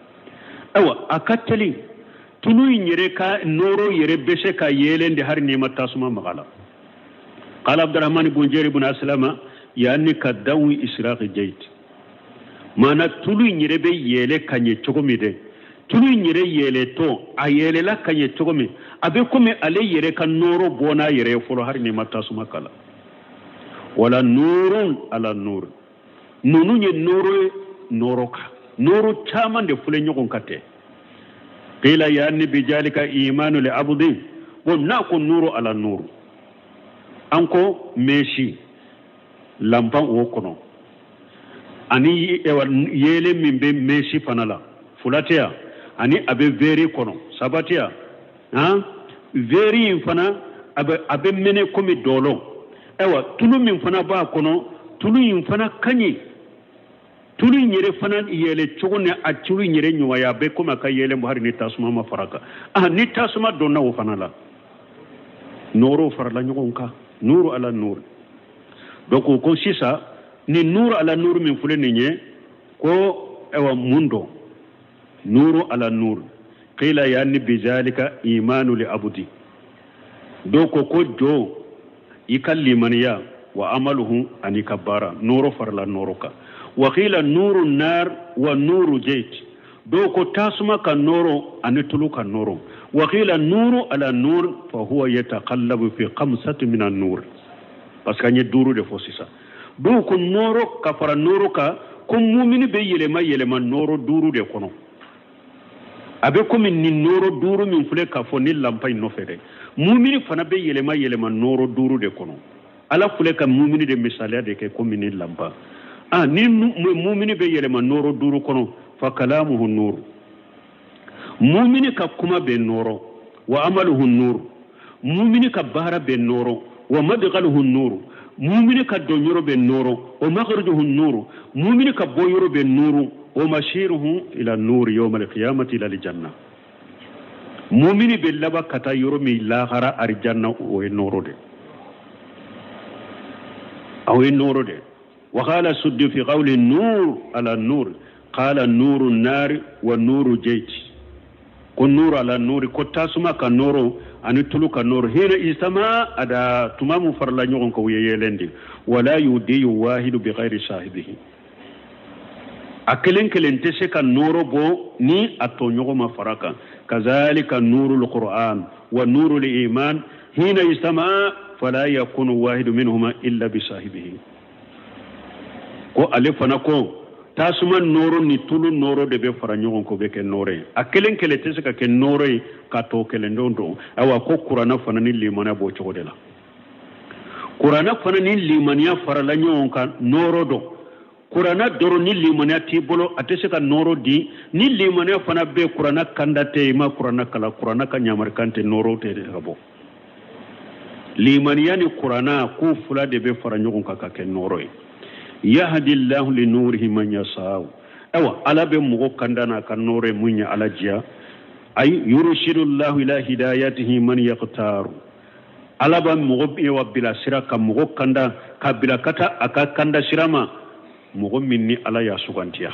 Ayiwa a ka teli tulu in yɛrɛ ka nɔɔrɔ yɛrɛ bɛ se ka yeelen de hali n'i ma tasuma maga la. Qala Abdurrahman ibn Jarir ibn Aslama yaani ka dawi israqi jayt. Maana tulu in yɛrɛ bɛ yeele ka ɲɛ cogo min dɛ. Tulu in yɛrɛ yeeletɔ a yeelela ka ɲɛ cogo min a bɛ komi ale yɛrɛ ka nɔɔrɔ bɔ n'a yɛrɛ ye fɔlɔ hali n'i ma tasuma k'a la. Wala nurun ala nur. Ninnu ye nɔɔrɔ ye nɔɔrɔ kan. Nɔɔrɔ caman de filɛ ɲɔgɔn kan tɛ. Qila yaani bijalika imanu li abdin. Bon n'a ko nuru ala nur. An ko mesi lanpan o kɔnɔ ani yeelen min bɛ mesi fana la fila tɛ yan ani a bɛ veri kɔnɔ saba tɛ yan han veri in fana a bɛ mɛnɛ komi dɔlɔ. Ayiwa tulu min fana b'a kɔnɔ tulu in fana ka ɲi. Tulu in yɛrɛ fana yɛlɛ cogo ni a tulu in yɛrɛ ɲumanya a bɛ komi a ka yeelen bɔ hali ni tasuma ma fara kan. Ah ni tasuma donna o fana la nɔɔrɔw farala ɲɔgɔn kan. Nuru ala nuru. Donc o ko sisan ni nuru ala nuru min filɛ nin ye ko ayiwa mun don nuru ala nuru. Qila yaani bizalika imanu li abdi. Dɔw ko ko jɔn i ka limaniya wa amaluhu ani ka baara nɔɔrɔ farala nɔɔrɔ kan. Wa qila nuru nar wa nuru jayt. Dɔw ko tasuma ka nɔɔrɔ ani tulu ka nɔɔrɔ. Wa qila nuru ala nur fa huwa yataqallabu fi khamsati min an-nur. Parce que an ye duuru de fɔ sisan. Dɔw ko nɔɔrɔ ka fara nɔɔrɔ kan ko mumini bɛ yɛlɛma yɛlɛma nɔɔrɔ duuru de kɔnɔ. A bɛ komi nin nɔɔrɔ duuru min filɛ k'a fɔ ni lanpa in nɔfɛ dɛ. Mumini fana bɛ yɛlɛma yɛlɛma nɔɔrɔ duuru de kɔnɔ. Ala filɛ ka mumini de misaliya de kɛ komi ni lanpa. Ah ni mumini bɛ yɛlɛma nɔɔrɔ duuru kɔnɔ fa kalamuhu nuru. Mumini ka kuma bɛ nɔɔrɔ wa amaluhu nuru. Mumini ka baara bɛ nɔɔrɔ wa madghaluhu nuru. Mumini ka don yɔrɔ bɛ nɔɔrɔ wa makhrajuhu nuru. Mumini ka bɔ yɔrɔ bɛ nuru wa mashiruhu ila nuri yawm al-qiyamati ila al-janna. Mumini bɛ laban ka taa yɔrɔ min lahara arijanna o ye nɔɔrɔ de. O ye nɔɔrɔ de. Wa qala suddi fi qawli nur ala nur qala nuru nari wa nuru jayt. Ko nuru ala nuri, ko tasuma ka nɔɔrɔ ani tulu ka nɔɔrɔ, hina isama ada tuma mun farala ɲɔgɔn kan u ye yeelen di. Wala yudiyu wahidu bi ghairi sahibihi, a kelen kelen tɛ se ka nɔɔrɔ bɔ ni a tɔɲɔgɔn ma fara kan. Kazalika nurul qur'an wa nurul iman hina isama fala yakunu wahidu minhuma illa bi sahibihi. Ko ale fana ko tasuma nɔɔrɔ ni tulu nɔɔrɔ de bɛ fara ɲɔgɔn kan, o bɛ kɛ nɔɔrɔ ye. A kelen kelen tɛ se ka kɛ nɔɔrɔ ye ka tɔ kelen don don. Ayiwa, ko kuranɛ fana ni limaniya b'o cogo de la. Kuranɛ fana ni limaniya farala ɲɔgɔn kan, nɔɔrɔ don. Kuranɛ dɔrɔn ni limaniya t'i bolo, a tɛ se ka nɔɔrɔ di. Ni limaniya fana bɛ kuranɛ kanda tɛ, i ma kuranɛ kalan, kuranɛ ka ɲamarikan tɛ, nɔɔrɔ tɛ ka bɔ. Limaniya ni kuranɛ ko fila de bɛ fara ɲɔgɔn kan ka kɛ nɔɔrɔ ye. Yahdi llahu li nurihi man yasau, ayiwa ala bɛ mɔgɔ kanda n'a ka nɔɔrɔ ye mun ye ala diya. Ayi yursidu llahu ila hidayatihi man yaktaru, ala bɛ mɔgɔ wa bilasira ka mɔgɔ kanda ka bila ka taa a ka kanda sira ma, mɔgɔ min ni ala y'a sugantiya.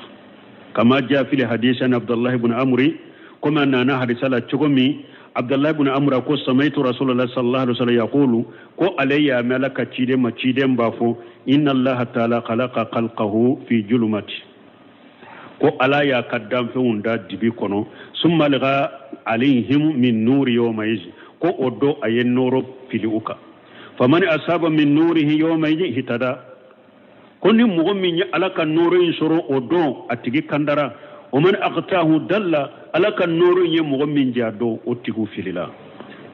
Kama jaa fil hadisi an Abdullahi ibn Amri, komi a nana hadisa la cogo min, Abdullahi ibn Amr ko samaitu Rasulullah sallallahu alaihi wasallam yaqulu, ko ale y'a mɛn ala ka ciden ma, ciden b'a fɔ inna Allaha ta'ala khalaqa khalqahu fi julumati, ko ala y'a ka danfɛnw da dibi kɔnɔ, summa algha alayhim min nuri yawma izin, ko o don a ye nɔɔrɔ fili u kan. Faman asaba min nurihi yawma izin hitada, ko ni mɔgɔ min ye ala ka nɔɔrɔ in sɔrɔ o don, a tigi kandara. O man aqtahu dalla, ala ka nɔɔrɔ in ye mɔgɔ min jɛ a don, o tigiw filila.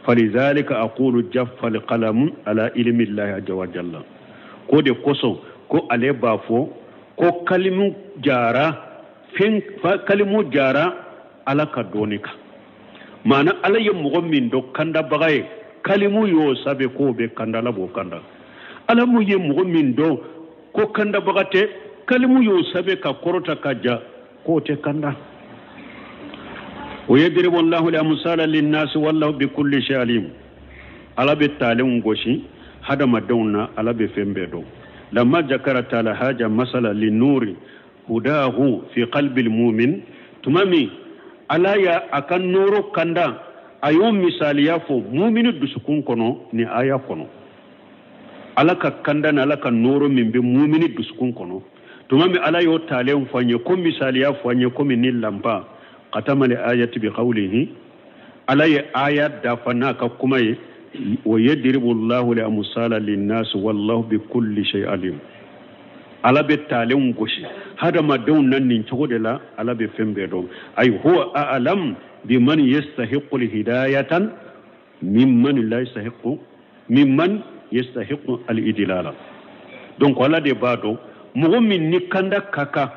Falizalika aqulu jaffa alqalamu ala ilmi llahi azza wa jalla, ko de kosɔn ko ale b'a fɔ ko kalimu jara, fɛn kalimu jara ala ka dɔnni kan. Maana ala ye mɔgɔ min dɔn kandabaga ye, kalimu y'o sabe k'o bɛ kanda, ala b'o kanda. Ala mun ye mɔgɔ min dɔn ko kandabaga tɛ, kalimu y'o sabe ka kɔrɔta ka ja k'o tɛ kanda. O yadribu Allahu al-amsala linnasi wallahu bi kulli shay'in alim, ala bɛ taalenw gosi hadamadenw na, ala bɛ fɛn bɛɛ dɔn. Lamma jakara taala haja masala linuri hudahu fi qalbi almu'min, tuma min ala ya a ka nɔɔrɔ kanda, a y'o misaliya fɔ mumini dusukun kɔnɔ ni aya kɔnɔ. Ala ka kanda ni ala ka nɔɔrɔ min bɛ mumini dusukun kɔnɔ, tuma min ala y'o taalen fɔ an ye, ko misaliya fɔ an ye komi ni lanpa katama li ayati bi qawlihi, ala ye aya dafa n'a ka kuma ye, wa yadribu Allahu li amsala linnasi wallahu bi kulli shay'in alim. Ala bɛ taalenw gosi hadamadenw na nin cogo de la, ala bɛ fɛn bɛɛ dɔn. Ayi huwa a'lam biman yastahiqu alhidayatan mimman la yastahiqu, mimman yastahiqu alidlala. Donc ala de b'a dɔn mɔgɔ min ni kanda ka kan,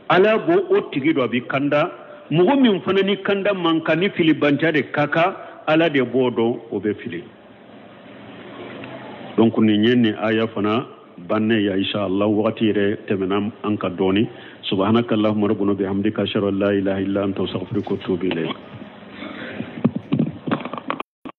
ala b'o o tigi dɔn, a bɛ kanda. Mɔgɔ min fana ni kanda man kan, ni filibanca de ka kan, ala de b'o dɔn, o bɛ fili. Donc nin ye nin aya fana banne ya inshallah. Wagati yɛrɛ tɛmɛna an ka dɔɔni. Subhanaka allahumma rabbana bihamdika ashhadu an la ilaha illa anta astaghfiruka wa atubu ilayk.